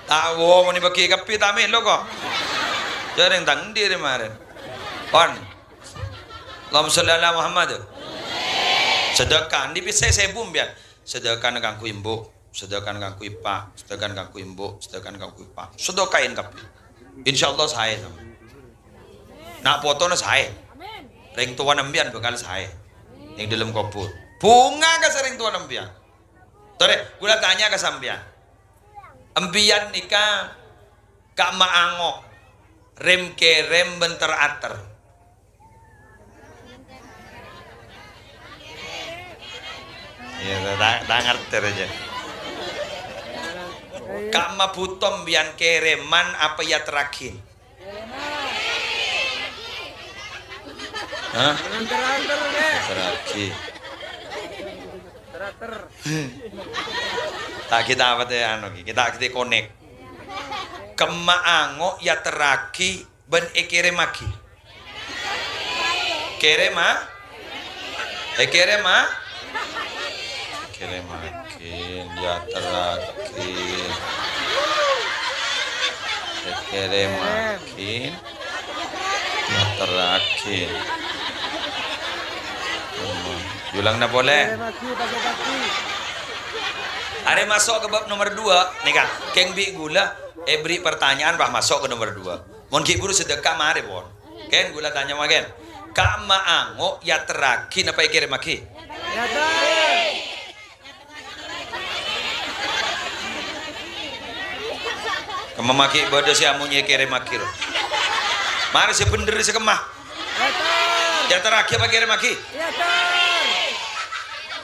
Ta' wo, mon èbâghi kabbhi ta' mèlo ko'. Jhâreng ta' anḍi' rè marèn. Pon. Allahumma sholli ala Muhammad. Sedekah, anḍi' pèssè sèbu, mbiyan. Sedekah kaangghuy embu', sedekah kaangghuy eppa', sedekah kaangghuy embu', sedekah kaangghuy eppa'. Sedekahin kabbhi. Insyaallah saè, sampèyan. Na' potona saè. Rèng towana empiyan bhâkal saè. Neng ḍâlem kobhur. Bhunga ka sè rèng towana empiyan. Torè, kaulâ tanya ka sampèyan. Empiyan nèka ka'emma ango', rèm-kèrèm bân ter-ater. Iyâ, ta', ta' ngartè rèya. Ka'emma bhuto sampèyan kèrèman apa èyaterraghi? Hah? Èyaterraghi. Ta' kita apa tè anu, kita, kita konek. Kemma ango' èyaterraghi bân èkèrèmaghi. Kèrèma? Èkèrèma? Èkèrèmaghi, èyaterraghi. Èkèrèmaghi, èyaterraghi. Jhulangnga polè. Arè maso' ka bab nomer dua, nèka, kèng bi' ghulâ èberri' pertanyaan pas maso' ka nomer dua. Mon ghi' buru sedekah, marè, pon. Kèng ghulâ tanya mangkèn. Ka'emma ango' èyaterraghi napa èkèrèmaghi? Kemma maghi' bâdâ sè amonyè èkèrèmaghi, ro. Marè sè bhendher sè kemma. Èyaterraghi apa èkèrèmaghi?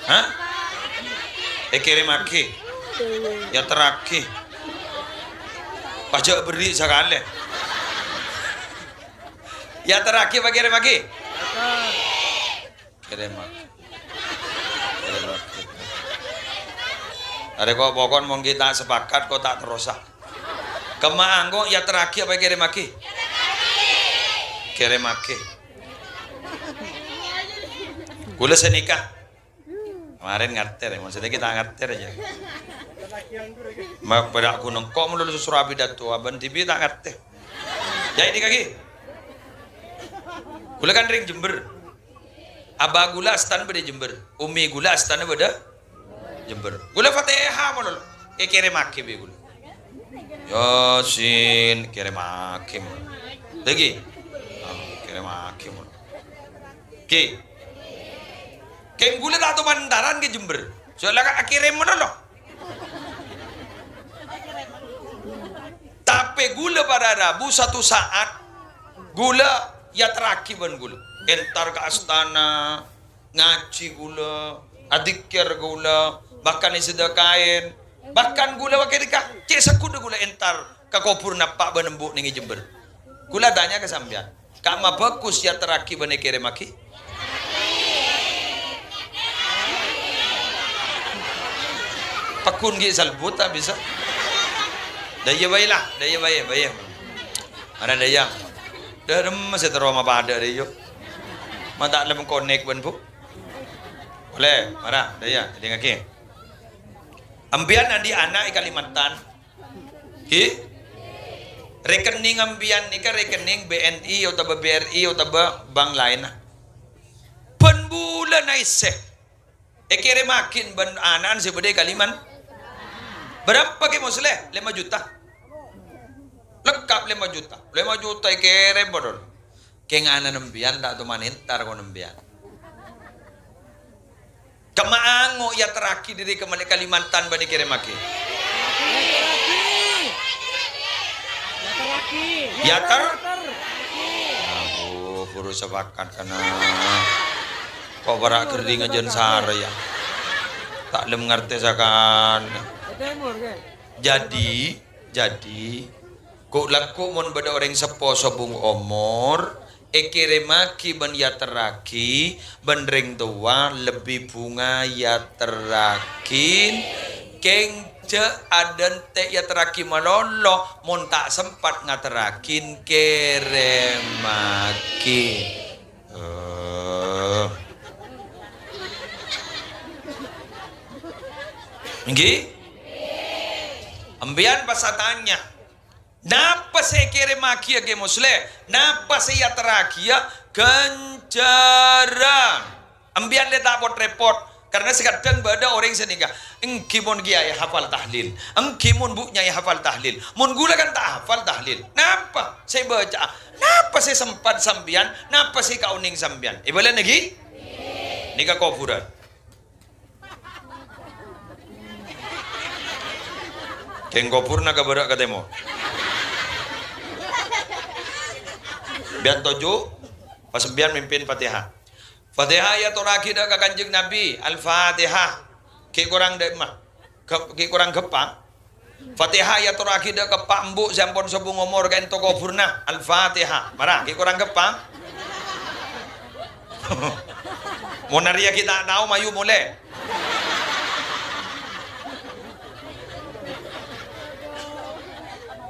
Hah? Èkèrèmaghi. Èyaterraghi. Pas jhâ' berri' sakalè. Èyaterraghi apa èkèrèmaghi? Kèrèmaghi. Kèrèmaghi. Arè ko' pokon mon ghi' ta' sepakat, ko' ta' terrosa. Kemma ango' èyaterraghi apa èkèrèmaghi? Kèrèmaghi. Ghulâ sè nèka. Kemarin ngartè, rè. Maksudnya kita ngartè aja. Ma-, pada aku nengko' melulu sesuatu pidato, abang T V tak ngartè. Ya, ini kaki. Ghulâ kan rèng Jember. Abah ghulâ astana bâdâ Jember. Ummi ghulâ astana bâdâ Jember. Ghulâ Fatihah malolo. Èkèrèmaghi bi' ghulâ. Yasin, kèrèmaghi malolo. Lagi. Ah, kèrèmaghi malolo. Ki. Kèng ghulâ ta' toman entaran ka Jember. Soalnya kan akhirnya malolo. Tapè ghulâ para rabu satu saat ghulâ èyaterraghi bân ghulâ. Entar ka astana, ngajhi ghulâ, adzikkèr ghulâ, bahkan èsedekaè. Bahkan ghulâ wakèdika, cè' segghudhâ ghulâ entar ka kobhurrâ eppa' bân embu' nèng è Jember. Ghulâ tanya ka sampèyan, ka'emma bhâghus èyaterraghi bân èkèrèmaghi? Pagghun ghi' salbut ta' bisa. Dâ' iyâ bhâi la, dâ' iyâ bhâi, bhâi. Mara dâ' iyâ. Dâ' remma sè terro mapadâ dâ' iyâ. Ma' ta' lem konek bân bu. Polè, mara, dâ' iyâ, èdingngaghi. Empèyan andi' ana' è Kalimantan. Ghi? Rekening empèyan nèka rekening B N I otabâ B R I otabâ bank laènna. Bân bulâna èssè. Èkèrèmaghi bân ana'na sè bâdâ è Kaliman-, bârâmpa Kè Musleh? Lèma juta. Lengkap lèma juta. Lèma juta èkèrèm padâ. Kèng ana'na empèyan ta' toman entar ko' empèyan. Kemma ango' èyaterraghi dâri ka Kalimantan bân èkèrèmaghi? Èyater? Aduh, buru sepakat kana. Ko' para' ghering ajân sara ya. Ta' lem ngartè sakalè. Jadi, jadi, ghu-, lagghu' mon bâdâ orèng seppo sobung omor, èkèrèmaghi bân èyaterraghi, bân rèng towa lebbi bhunga èyaterraghi, kèng jhâ' adântè' èyaterraghi malolo, mon ta' sempat ngaterraghi, kèrèmaghi. Eh. Èngghi? Empèyan pas atanya, Napa sè èkèrèmmaghiyâ Kè Musleh? Napa sè èyaterraghiyâ ghânjhârân? Empèyan lè ta' pot-rèpot, karna sakadhâng bâdâ orèng sè nèka, "Èngghi mon Kèyaè hafal tahlil, èngghi mon Bu' Nyaè hafal tahlil, mon ghulâ kan ta' hafal tahlil." Napa sè èbâca'a? Napa sè sempat sampèyan? Napa sè èkaonèng sampèyan? Èbâlâna ghi? Nèka kobhurân. Kèng kobhurrâ ka bârâ' ka tèmor. Sampèyan toju', pas sampèyan mimpin Fatihah. Fatihah èyatorraghi dâ' ka Kanjeng Nabi, Al-Fatihah. Ghi' korang dâ' emma? Ghâ-, ghi' korang ghâmpang? Fatihah èyatorraghi dâ' ka eppa' embu' sè ampon sobung omor ka'dinto kobhurrâ. Al-Fatihah. Mara, ghi' korang ghâmpang? Mon arèya ghi' ta' tao, mayu molè.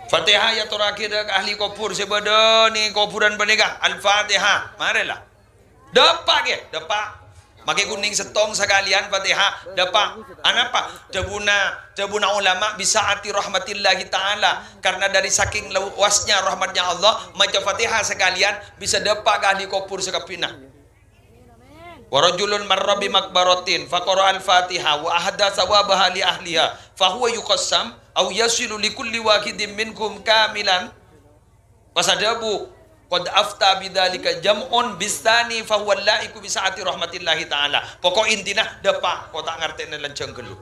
Fatihah èyatorraghi dâ' ka ahli kobhur sè bâdâ neng kobhurân panèka. Al-Fatihah. Marè la. Dâpa', ghi, dâpa'. Makè kunèng sèttong sakalèyan Fatihah, dâpa'. Anapa? Dhâbuna, dhâbuna ulama, "Bisa'ati rahmatillahi ta'ala." Karena dari saking luasnya rahmatnya Allah, maca Fatihah sakalèyan bisa dâpa' ka ahli kobhur sakabbhina. "Wa rajulun marra bi maqbaratin faqara'al Fatihah wa ahda tsawabaha li ahliha, fa huwa yuqassam aw yasilu li kulli wahidin minhum kamilan." Pas adhâbu, "Qad afta bidzalika jam'un bistani fa huwa la'iqu bi sa'ati rahmatillahi ta'ala." Pokok intina, dâpa', ko' ta' ngartèna lanjhâng ghâllu.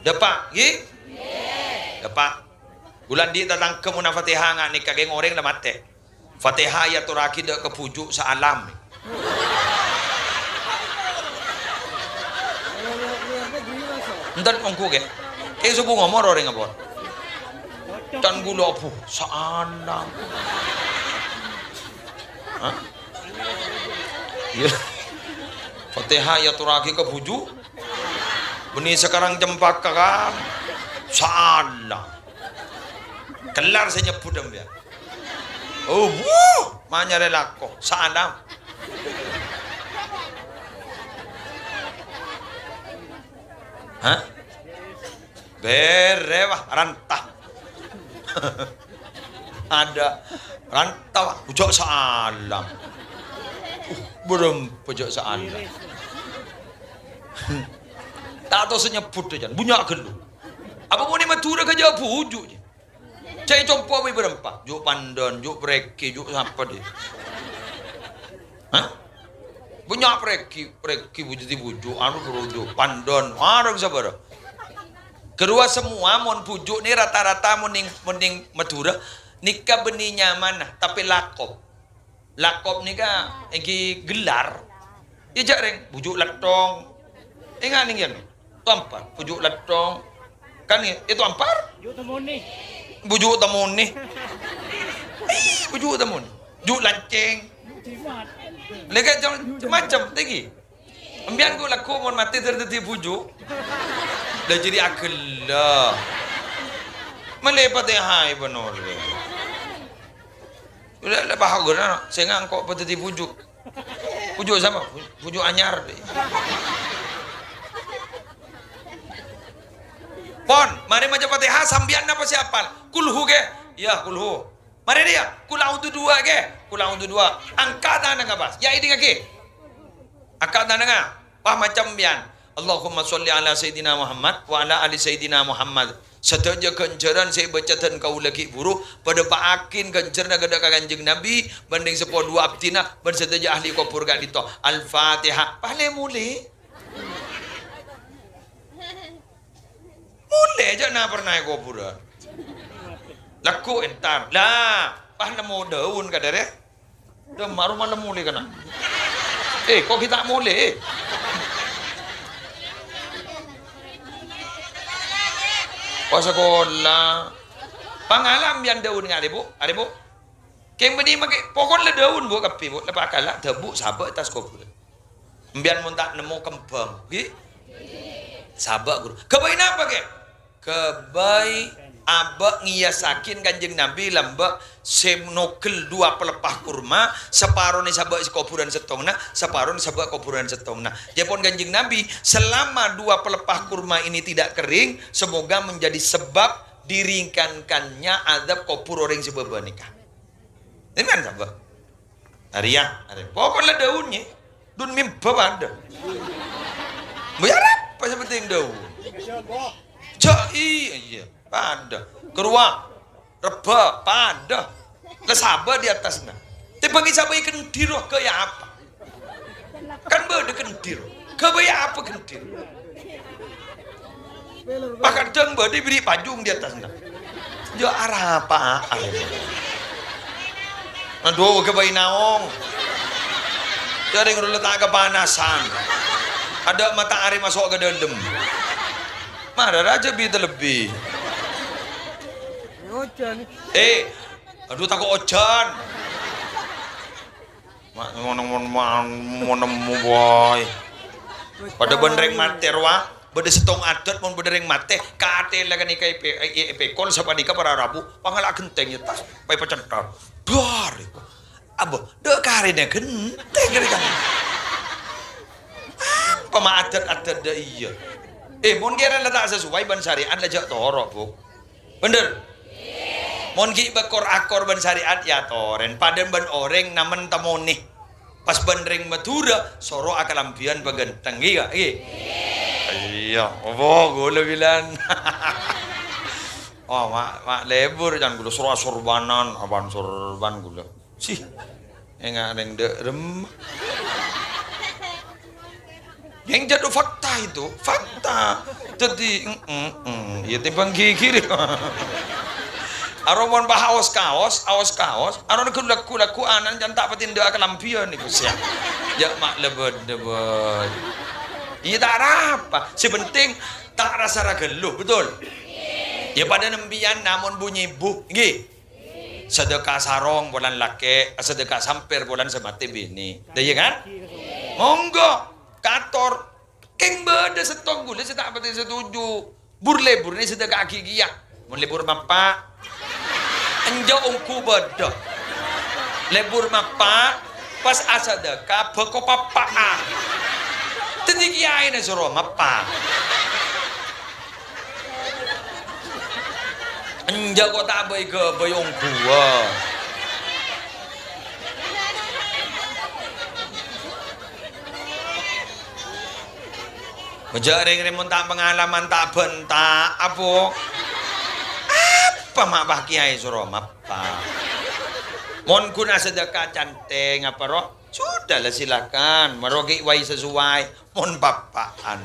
Dâpa', ghi? Dâpa'. Bulâ andi' tatangghâ mon Fatihah nga' nèka kèng orèng la matè. Fatihah èyatorraghi dâ' ka bhuju' saalam. Enten ongghu, kè. Kè sobung omor orèng apa? Can ghulâ abu, saalam. Hah? Iyâ. Fatihah èyatorraghi ka bhuju'. Bânnè sakarang cempaka, kan? Saalam. Kellar sè nyebbhut, embiyân. Oh, wuh, manyarè lako, saalam. Hah? Bherrè, wah, ranta. Adâ' ranta, wah, bhuju' saalam. Uh, bârâmpa jhâ' saalam. Ta' tosa nyebbhut, jân. Bânnya' ghâllu. Apa mon è Madhurâ ghâjâ bhuju', jân? Cè' compo' bhâi bârâmpa? Ju' Pandân, ju' Parèghi, ju' sapa, dhi? Hah? Bânnya' Parèghi, Parèghi bu-, dhâddhi bhuju', anu, bhuju', Pandân, areng sabârâ. Ghâruwa samoa mon bhuju' nè rata-rata mon neng, mon neng Madhurâ, nèka bânnè nyamana, tapè lakop. Lakop nèka èngghi gellar. Iyâ, jhâ' rèng, bhuju' Lettong. Enga' nèng yân. Toampar, bhuju' Lettong. Kan, ètoampar? Bhuju' Tamonè. Bhuju' Tamonè. Ih, bhuju' Tamonè. Ju' Lancèng. Lèkè' jam-, macem, tèngghi. Embiyân ghu' lagghu' mon matè dhâr dhâddhi bhuju'. Lah, jârèya aghellâ. Malè patè haè bân orèng. Udah, lah, pahagur, no. Sè ngangko' padâddhi bhuju'. Bhuju' sapa? Bhuju' anyar, dhi. Pon, marè maca Fatihah, sampèyan napa sè apal? Kulhu, kè? Iyâ, kulhu. Marè, dhi, yâ. Kul a'udzu dua, kè? Kul a'udzu dua. Angka' tanangnga pas. Yâ, èdingngaghi. Angka' tanangnga. Pas maca sampèyan. Allahumma sholli ala Sayyidina Muhammad wa ala ali Sayyidina Muhammad. Sadhâjâ ghânjhârân sè èbâca dân kaulâ ghi' bhuru, padâ pa'aghin ghânjhârânna ka dâ' ka Kanjeng Nabi, bân rèng seppo duwâ' abdhina, bân sadhâjâ ahli kobhur ka'dinto. Al-Fatihah. Pas lè-molè. Molè jâ' na-, pernah è kobhurân. Lagghu' entar. Lah, pas nemmo dâun kadârè. Dâ' ma' roma la molè kana'. Eh, ko' ghi' ta' molè, eh. Pas sakola. Pangala' embiyân dâun nga' arè, Bu'. Arè, Bu'. Kèng bânnè makè, pokok la dâun, Bu', kabbhi, Bu'. La pakala' dâbu' sabâ' è attas kobhurân. Embiyân mon ta' nemmo kembhâng, ghi? Sabâ', Ghuru. Ghâbây napa, kè? Ghâbây abâ' ngèyassaghi Kanjeng Nabi lambâ' sè nogel duwâ' peleppa kurma, saparona sabâ' kobhurân sèttongnga, saparona sabâ' kobhurân sèttongnga. Jâ' pon Kanjeng Nabi, "Selama dua pelepah kurma ini tidak kering, semoga menjadi sebab diringankannya azab kobhur orèng sè bâbâ nèka." Ini kan sabâ'. Arèya, arè. Pokok la dâun, yâ. Dâun mimba padâ. Mè' arapa sè pentèng dâun? Jâ', iyâ, padâ. Keruwa, rebbhâ, padâ. La sabâ' è attasna. Tèmbhâng sabâ' kendhir, roh, ghâbây apa? Kan bâdâ kendhir. Ghâbây apa kendhir? Pakadhâng bâdâ biri' pajung è attasna. Jâ' arapa, arè. Adhu, ghâbây naong. Jârèng rola ta' kapanasan. Adâ' matahari maso' ka dâlem. Mara rajâ bi' talebbi. Ojan. Eh, aduh, tako' ojan. Ma-, mon-, mon-, mon-, mon-, mon-, wae. Padâ bân rèng matè rowa, bâdâ sèttong adât mon bâdâ rèng matè, katèla ghânèka èpè-, è-, èpèkol sapanèka para rabu, pangala' ghentèng è attas, paèpacènthar. Dar! Abâ, dâ' karèna ghentèng kèra-kèra. Apa ma' adât-adât dâ' iyâ? Eh, mon kèra la ta' sasowai bân sarè'at la jhâ' toro', Bu. Bhender? Mon ghi' bâ kor-akor bân sarè'at, ya torèn. Padâ bân orèng namen tamonè. Pas bân rèng Madhurâ, soro akalambhiyân paghântheng. Ghi, ghi? Iyâ, apa ghulâ bilân? Oh, ma', ma' lebur can ghulâ soro asorbanan, apaan sorban ghulâ. Sih, enga' rèng dâ' remma. Yang jadu fakta itu, fakta. Jadi, mm, mm, mm, ya timbang gigir. Aro mon pas aos kaos, aos kaos, aro lagu-lagu anan can ta' patindâ'â kalambhiyân niku, siap. Ya, mak lebet-lebet. Iya, ta' arapa. Sè penting, ta' rasa ragallu, betul? Ya, padâ nembiyân, namun bunyi bu, nggih. Sedekah sarong polana lakè', sedekah sampèr polana sè matè binè. Dâ' iyâ, kan? Monggo, kator. Kèng bâdâ sèttong ghulâ sè ta' patè setuju. Bur-lebur nè sedekah ghi' kèya. Mon lebur mappa'. Enjâ' ongghu bâdâ. Lebur mappa', pas asadekah bâko pappa'an. Dhâddhi kèyaèna soro mappa'. Enjâ' ko' ta' bâi-ghâbâi ongghuwâ. Jhâ' rèng-rèng mon ta' pangalaman ta' bhânta', apo? Apa ma' pas kèyaè soro mappa'? Mon ghun asadekah cantèng apa, ro? Sudahlah, silakan. Marogi wai sesuai. Mon pappa'an.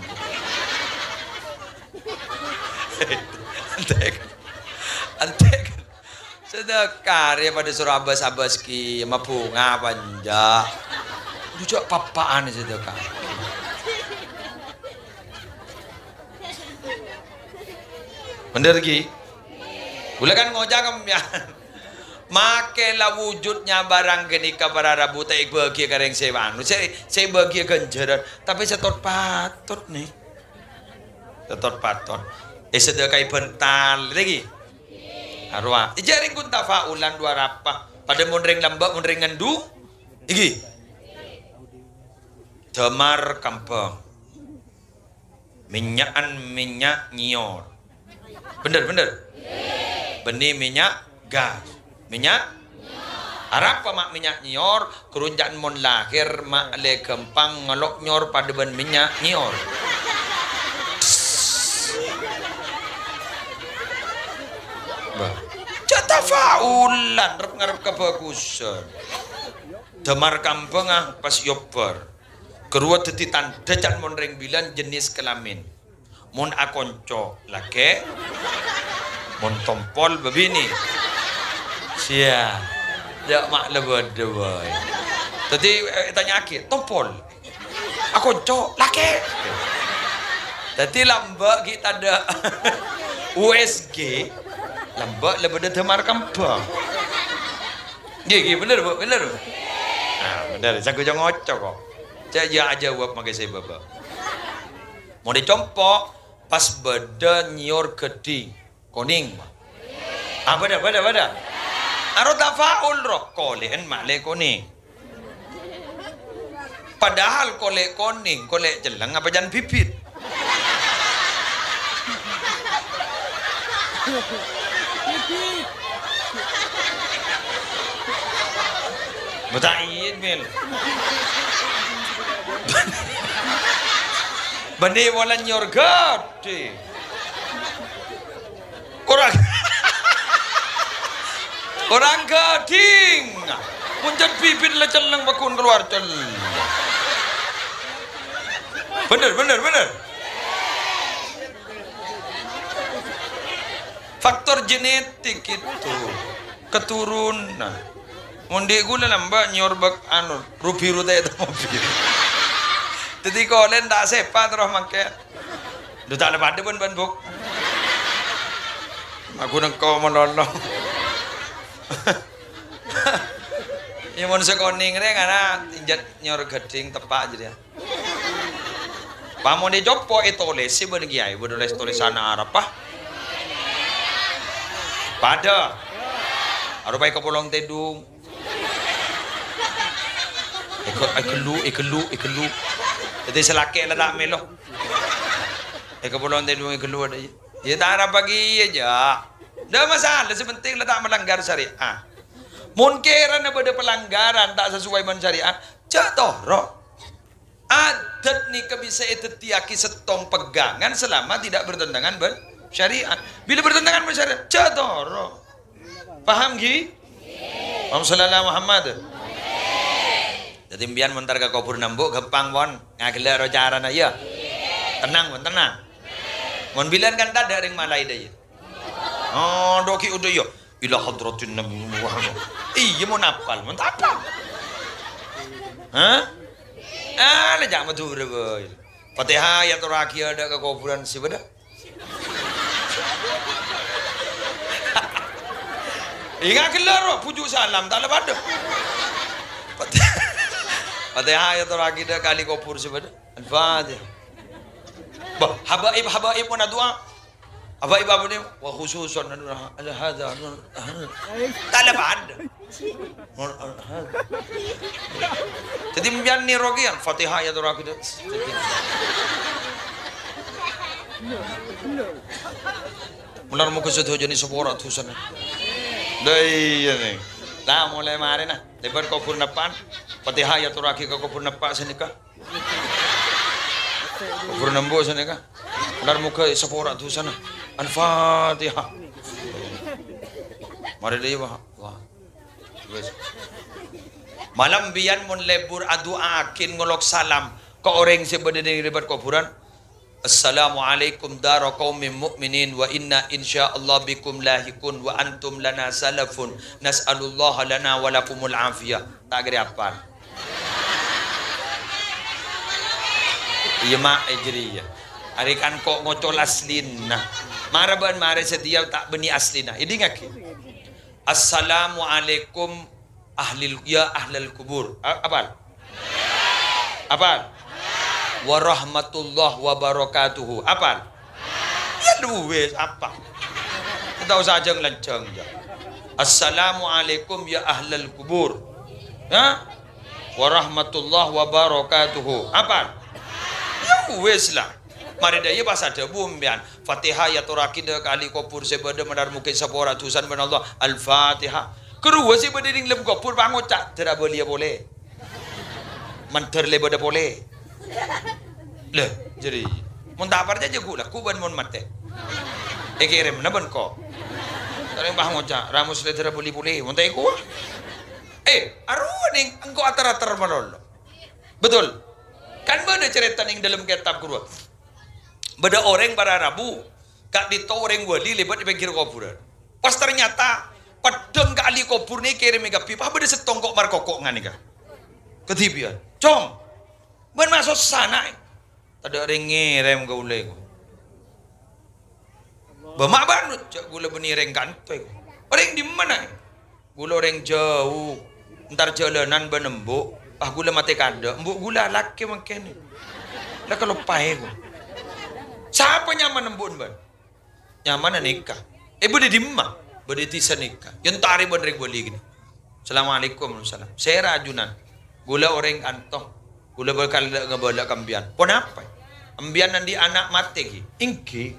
Antek. Antek. Sedekah rè padâ soro abâs-abâs ki, mabhunga apa enjâ'? Dujâ' pappa'an sedekah. Bhender, Ki? Ghulâ kan ngoca' ka sampèyan. Makè la wujudnya barang ghânèka para rabu ta' èbâghi ka rèng sè anu, sè, sè èbâghi ghânjhârân, tapè sè tot-patot, nè. Sè tot-patot. Èsedekahi bhântal, nèka. Arowa. Ijâ rèng ghun tafa'ulan dhu arapa. Padâ mon rèng lambâ', mon rèng ngandu. Iki. Dâmar kambhâng. Mènya'an mènya' nyèyor. Bhender, bhender? Bânnè mènya' gas. Mènya'? Arapa ma' mènya' nyèyor? Karonca'an mon lahèr ma' lè ghâmpang ngèlo' nyèyor padâ bân mènya' nyèyor. Bâh. Jhâ' tafa'ulan, rep-ngarep kabhâghusân. Dâmar kambhângnga pas èobbhâr. Karowa dhâddhi tandhâ can mon rèng bilân jenis kelamin. Mon akonco, lakè'. Mon tompol, bâbinè'. Siya. Jhâ' ma' lebâdâ bhâi. Dhâddhi, eh, ètanya'aghi, "Tompol? Akonco, lakè'?" Dhâddhi lambâ' ghi' tadâ' U S G, lambâ' lebâdâ dâmar kembhâng. Ngghi, ngghi, bhender, Bu, bhender, Bu. Ah, bhender, saguya ngoco' kok. Cè' iyâ ajâwâb makè sè bâbâ. Mon è compo', pas bâdâ nyèyor ghâddhing, konèng, Pak. Ah, bâdâ, bâdâ, bâdâ. Aro tafa'ul, ro, kolè'en ma'lè konèng. Padahal kolè' konèng, kolè' celleng apa can bibit? Bibit. Bâta iyâ, Mil. Bânnè polana nyèyor ghâddhing. Korang. Korang ghâddhing. Mon can bibit la celleng, pagghun kalowar celleng. Bhender, bhender, bhender. Faktor genetik itu. Keturunan. Mon dhi' ghulâ lambâ' nyèyor bâk anu, rubiru ta' ètemmo biru. Dhâddhi kolèn ta' sèpat roh mangkèn. Lho, ta' lè padâ bân, bân, Buk. Aku nengko malolo. Iyâ, mon sè konèng rè ngara tinjat nyor ghâdhing teppa' jârèya. Pamon ècopo' ètolèsè bân kèyaè, bân tolès-tolèsan Arab, ah. Padâ. Aropa èkapolong tèdung. Èke-, èkellu', èkellu', èkellu'. Dhâddhi sè lakè' la ta' mèlo. Èkapolong tèdung èkellu' adâ' iyâ. Iyâ, ta' arapa kèya, jâ'. Ndak masalah, sè penting la ta' melanggar syariat. Mon kèrana bâdâ pelanggaran ta' sesuai bân syariat, jâ' toro'. Adat nèka bisa èdhâddhiyâghi sèttong pegangan selama tidak bertentangan bân syariat. Bila bertentangan bân syariat, jâ' toro'. Paham, ghi? Allahumma shalli ala Muhammad. Dhâddhi, sampèyan mon entar ka kobhurânna embu', ghâmpang, pon. Ngagella' ro carana, iyâ. Tenang, pon, tenang. Mon bilân kan tadâ' rèng malaè dâ' iyâ. Oh, dâ' ghi' udâ, iyâ. Ila hadratin Nabi Muhammad. Iyâ, mon apal, mon ta' apal. Hah? Ah, la jâ' Madhurâ bhâi. Fatihah èyatorraghi adâ' ka kobhurân sè bâdâ. Ènga' ghellâ' ro, bhuju' salam, ta' la padâ. Fatihah, Fatihah èyatorraghi dâ' ka ahli kobhur sè bâdâ. Al-Fatihah. Bah, habaib-habaib mon adu'a. Habaib-habaib nè, wa khususan anu, ala hadza, anu, anu. Ta' la padâ. Dhâddhi, sampèyan nèro kèya, Fatihah èyatorraghi dâ'. Molar moghâ sadhâjâna èsapora dhusana. Lah iyâ, nèng. Lah, molaè marèna. Lèbât kobhurânna eppa'na. Fatihah èyatorraghi ka kobhurânna eppa' sanèka. Kobhurânna embu' sanèka. Molar moghâ èsapora dhusana. Al-Fatihah. Marè dâ' iyâ, Pak. Wah. Wes. Malem biyan mon lebur adu'aaghin ngolok salam ka orèng sè bâdâ neng lèbât kobhurân, "Assalamualaikum dara qaumin mu'minin wa inna insyaallah bikum lahiqun wa antum lana salafun. Nas'alullaha lana wa lakumul afiyah." Ta' kèra apal. Iyâ, ma', è jârèya. Arè kan ko' ngocol aslina. Mara bân marè satèya ta' bânnè aslina. Èdingngaghi. Assalamualaikum ahlil, ya ahlal kubur. A-, apal? Apal? Warahmatullah wabarakatuhu. Apal? Ya, wis, apal. Ta' osa ajhâng-lanjhâng, ya. Assalamualaikum ya ahlal kubur. Ya? Warahmatullah wabarakatuhu. Apal? Ya, wis lah. Marè dâ' iyâ pas adhâbu sampèyan, "Fatihah èyatorraghi dâ' ka ahli kobhur sè bâdâ, molar moghâ èsapora dhusana bân Allah." Al-Fatihah. Karowa sè bâdâ neng lem kobhur pas ngoca', "Dâr abâliyâ polè. Mandhâr lè bâdâ polè." Lah, jârèya. Mon ta' parcajâ ghu' lagghu' bân mon matè. Èkèrèmana bân ko'. Sarèng pas ngoca', "Ramus lè dâr abâli polè." Mon ta' èkowa. Eh, arowa neng engko' ater-ater malolo. Betul? Kan bâdâ carèta neng dâlem kètab, ghuru. Bâdâ orèng para rabu, ka'dinto orèng wali lèbât è pèngghir kobhurân. Pas ternyata, peddhâng ka ahli kobhur nè èkèrèmè kabbhi, pas bâdâ sèttong ko' markoko' nganèka. Kadhibi'ân. "Cong, bân ma' sossa, na'?" "Tadâ' orèng ngèrèm kaulâ, ko'." "Bâ' ma' bânot, jhâ' ghulâ bânnè rèng ka'dinto, ko'." "Orèng dimma, na'?" "Ghulâ orèng jhâu, entar jhâlânan bân embu', pas ghulâ matè kaadâ', embu' ghulâ lakè mangkèn." "La kaloppaè, ko'." "Sapa nyamana embu'en bân?" "Nyamana nèka." "Eh, bâdâ è dimma?" "Bâdâ è dhisa nèka." "Ya, entarè bân rèng wali ghânèka." "Assalamualaikum." "Waalaikumsalam." "Sèra ajunan?" "Ghulâ orèng ka'dinto. Ghulâ bhâkal ngabâlâ ka empèyan." "Ponapa? Empèyan andi' ana' matè, ghi?" "Èngghi."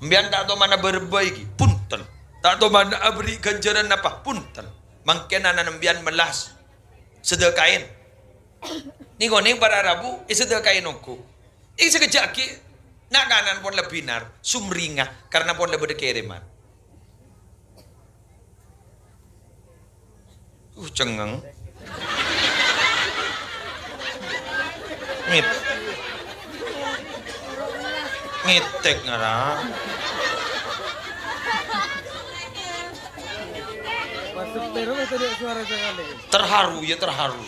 "Empèyan ta' tomana bârbâi, ghi?" "Bhunten." "Ta' tomana aberri' ghânjhârân napa?" "Bhunten." "Mangkèn ana'na empèyan mellas. Sedekaè." Nèng-onèng para rabu, èsedekaè ongghu. È sakejjhâ' aghi', na'-kana'na pon la bhinar, sumringah, karna pon la bâdâ kèrèman. Uh, cengngeng. Ngit-, ngètèk ngara. Masuk terus itu dia suara saya lagi. Terharu, ya, terharu.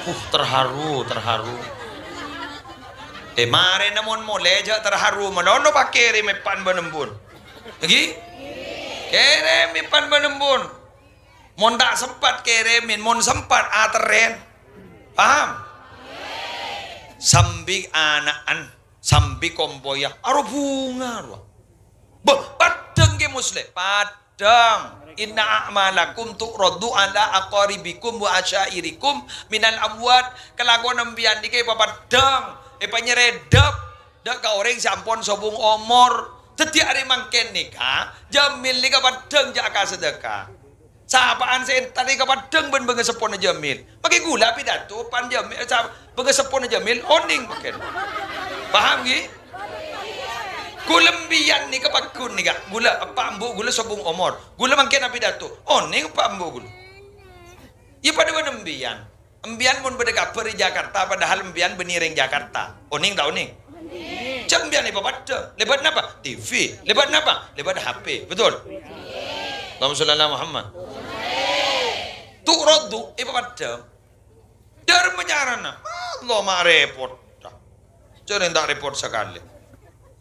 Uh, terharu, terharu. Eh, marèna mon molè jhâ' terharu, manono pakèrèm èpan bân embun. Èngghi? Kèrèm èpan bân embun. Mon ta' sempat kèrèmèn, mon sempat aterrèn. Paham? Sambi ana'an, sambi kompoyya, aro bhunga rowa. Bâh, paddhâng kè Musleh, paddhâng. "Inna a'malakum tu'radu ala aqaribikum wa asyairikum minal amwat." Kalakowan empiyan nèka èpapaddhâng, èpanyarèdhâp dâ' ka orèng sè ampon sobung omor. Dhâddhi arè mangkèn nèka, Jamil nèka paddhâng jhâ' ka sedekah. Sapa'an sè èntar nèka paddhâng bân bângaseppona Jamil. Makè ghulâ apidato, pan Jamil, eh, sa-, bângaseppona Jamil, onèng mangkèn. Paham, ghi? Ghulâ empiyan nèka pagghun nèka. Ghulâ, eppa' embu' ghulâ sobung omor. Ghulâ mangkèn apidato. Onèng eppa' embu' ghulâ. Iyâ padâ bân empiyan. Empiyan mon bâdâ kabhâr è Jakarta, padahal empiyan bânnè rèng Jakarta. Onèng ta' onèng? Jhâ' empiyan èpapaddhâng. Lèbât napa? T V. Lèbât napa? Lèbât H P. Betul? Allahumma sholli ala Muhammad. Tu'radu, èpapaddhâng. Dhârma carana. Allah, ma' rèpot. Jhâ' rèng ta' rèpot sakalè.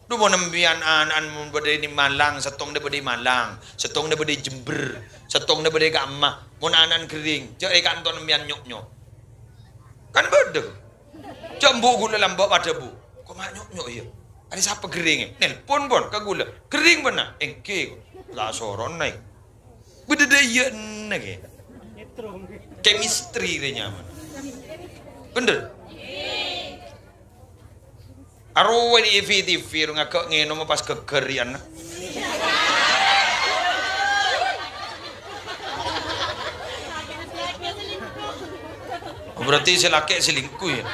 Dhu, mon empiyan ana'an mon bâdâ è Malang, sèttongnga bâdâ è Malang, sèttongnga bâdâ è Jember, sèttongnga bâdâ è ka'emma. Mon ana'an ghering, jhâ' è kanto empiyan nyo'-nyo'. Kan bâdâ. Jhâ' embu' ghulâ lambâ' padâ, Bu. Ko' ma' nyo'-nyo' iyâ. Arè sapa ghering? Nelpon, pon, ka ghulâ. Ghering, bân, na? Èngghi, ko'. La sorona, è. Bâdâ dâ' iyâ enna, ghi. Chemistry rè nyamana. Bhender? Arowa è T V, T V, ro ngaghâ' ngènoma pas ghâggâr rèyanna. Oh, berarti sè lakè' selingkuh, yâ?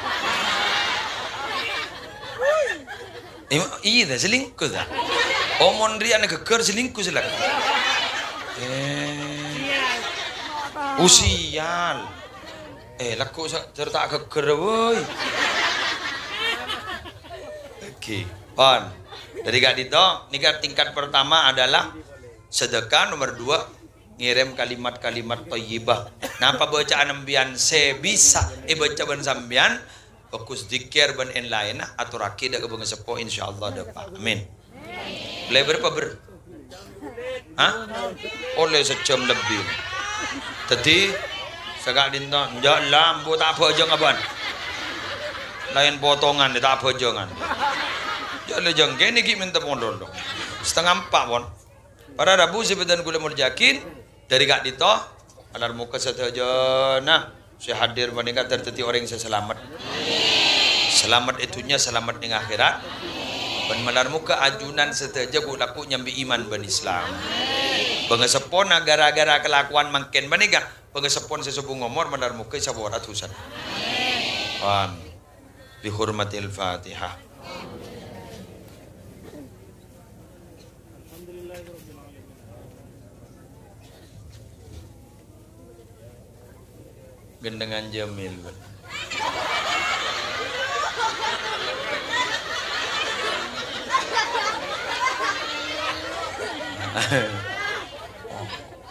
Em-, iyâ, ta, selingkuh, ta? Oh, mon rèyanna ghâggâr selingkuh sè lakè'. Eh. Oh, sial. Eh, lagghu' sa-, jhâr ta' ghâggâr, woi. Oke, pon. Dâri ka'dinto, nèka tingkat pertama adalah sedekah, nomor dua, ngèrèm kalimat-kalimat thayyibah. Napa bâcaan empiyan sè bisa èbâca bân sampèyan? Bhâghus dzikir bân èn-laènna, atorraghi dâ' ka bângaseppo, insyaallah dâpa'. Amin. Ollè bârâmpa bâr? Hah? Ollè sajhâm lebbi. Dhâddhi, saka'dinto, enjâ' la, embu' ta' abhâjâng abân. Laèn potongan, ta' abhâjângan. Jâ' la jângkènè ghi' mènta pondholo. Satengnga empa', pon. Para rabu sè bhâdhân kaulâ moljâ'aghi, dâri ka'dinto, malar moghâ sadhâjâna sè hadir panèka dhâddhi orèng sè salamet. Salamet è dhunnya, salamet neng akhèrat. Bân malar moghâ ajunan sadhâjâ ghu'-lagghu' nyambi iman bân Islam. Bângaseppona ghârâ-ghârâ kalakowan mangkèn panèka, bângaseppona sè sobung omor malar moghâ èsapora dhusana. Amin. Bi hurmatil Fatihah. Gendhengan Jamil, Bun.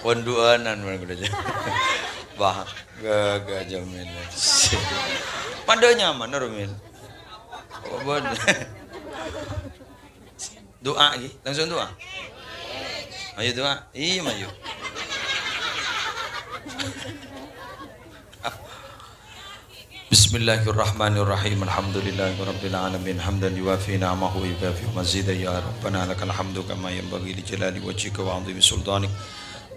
Pon du'ânan, Bun, kaulâ. Wah, ghâghâ Jamil. Padâ nyaman, Romil. Oh, bun. Du'a, ghi? Langsung du'a? Ayo du'a. Iyâ, mayu. Bismillahirrahmanirrahim. Alhamdulillahirabbil alamin. Hamdan yuwafi ni'amahu wa yukafi mazidah. Ya Rabbana, lakal hamdu kama yanbaghi li jalali wajhika wa 'azimi sultanik.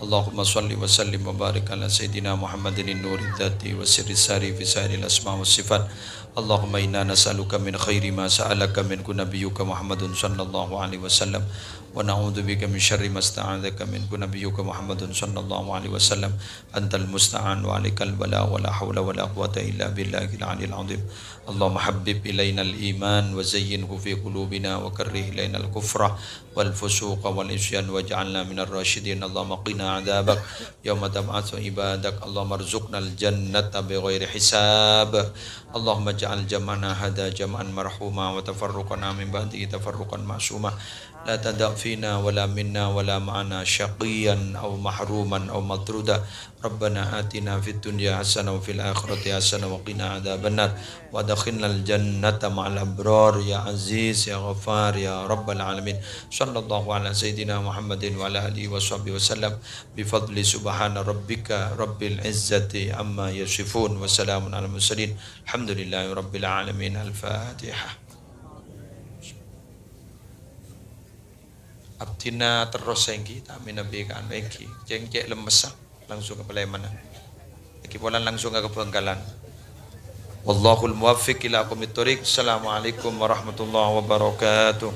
Allahumma shalli wa sallim wa barik ala sayyidina Muhammadin nuri dzati wa sirri sari fi sa'iril asma wa sifat. Allahumma inna nas'aluka min khairi ma sa'alaka minhu nabiyyuka Muhammadun sallallahu alaihi wasallam, wa na'udzubika min syarri ma sta'adzaka minhu nabiyyuka Muhammadun sallallahu alaihi wasallam. Antal musta'an wa alaikal bala wa la haula wa la quwwata illa billahil aliyil azim. Allahumma habbib ilainal iman wa zayyinhu fi qulubina wa karrih ilainal kufra wal fusuqa wal isyan waj'alna minar rasyidin. Allahumma qina adzabak yauma tab'atsu ibadak. Allahumma rzuqnal jannata bighairi hisab. Allahumma ij'al jam'ana hadza jam'an marhuma wa tafarruqana min ba'dihi tafarruqan ma'suma. لا تدع فينا ولا منا ولا معنا شقيا أو محروما أو مطرودا. ربنا آتنا في الدنيا حسنة وفي الآخرة حسنة وقنا عذاب النار. وأدخلنا الجنة مع الأبرار يا عزيز يا غفار يا رب العالمين. صلى الله على سيدنا محمد وعلى آله وصحبه وسلم. بفضل سبحان ربك رب العزة عما يصفون. وسلام على المرسلين. الحمد لله رب العالمين. الفاتحة. Abdhina terros èngghi, ta' mènabi kan èngghi. Cèng cè' lemmessa, langsung ka Palèmana. Èngghi polana langsung ka Bhângkalan. Wallahul muwaffiq ila aqwamit thoriq. Assalamualaikum warahmatullahi wabarakatuh.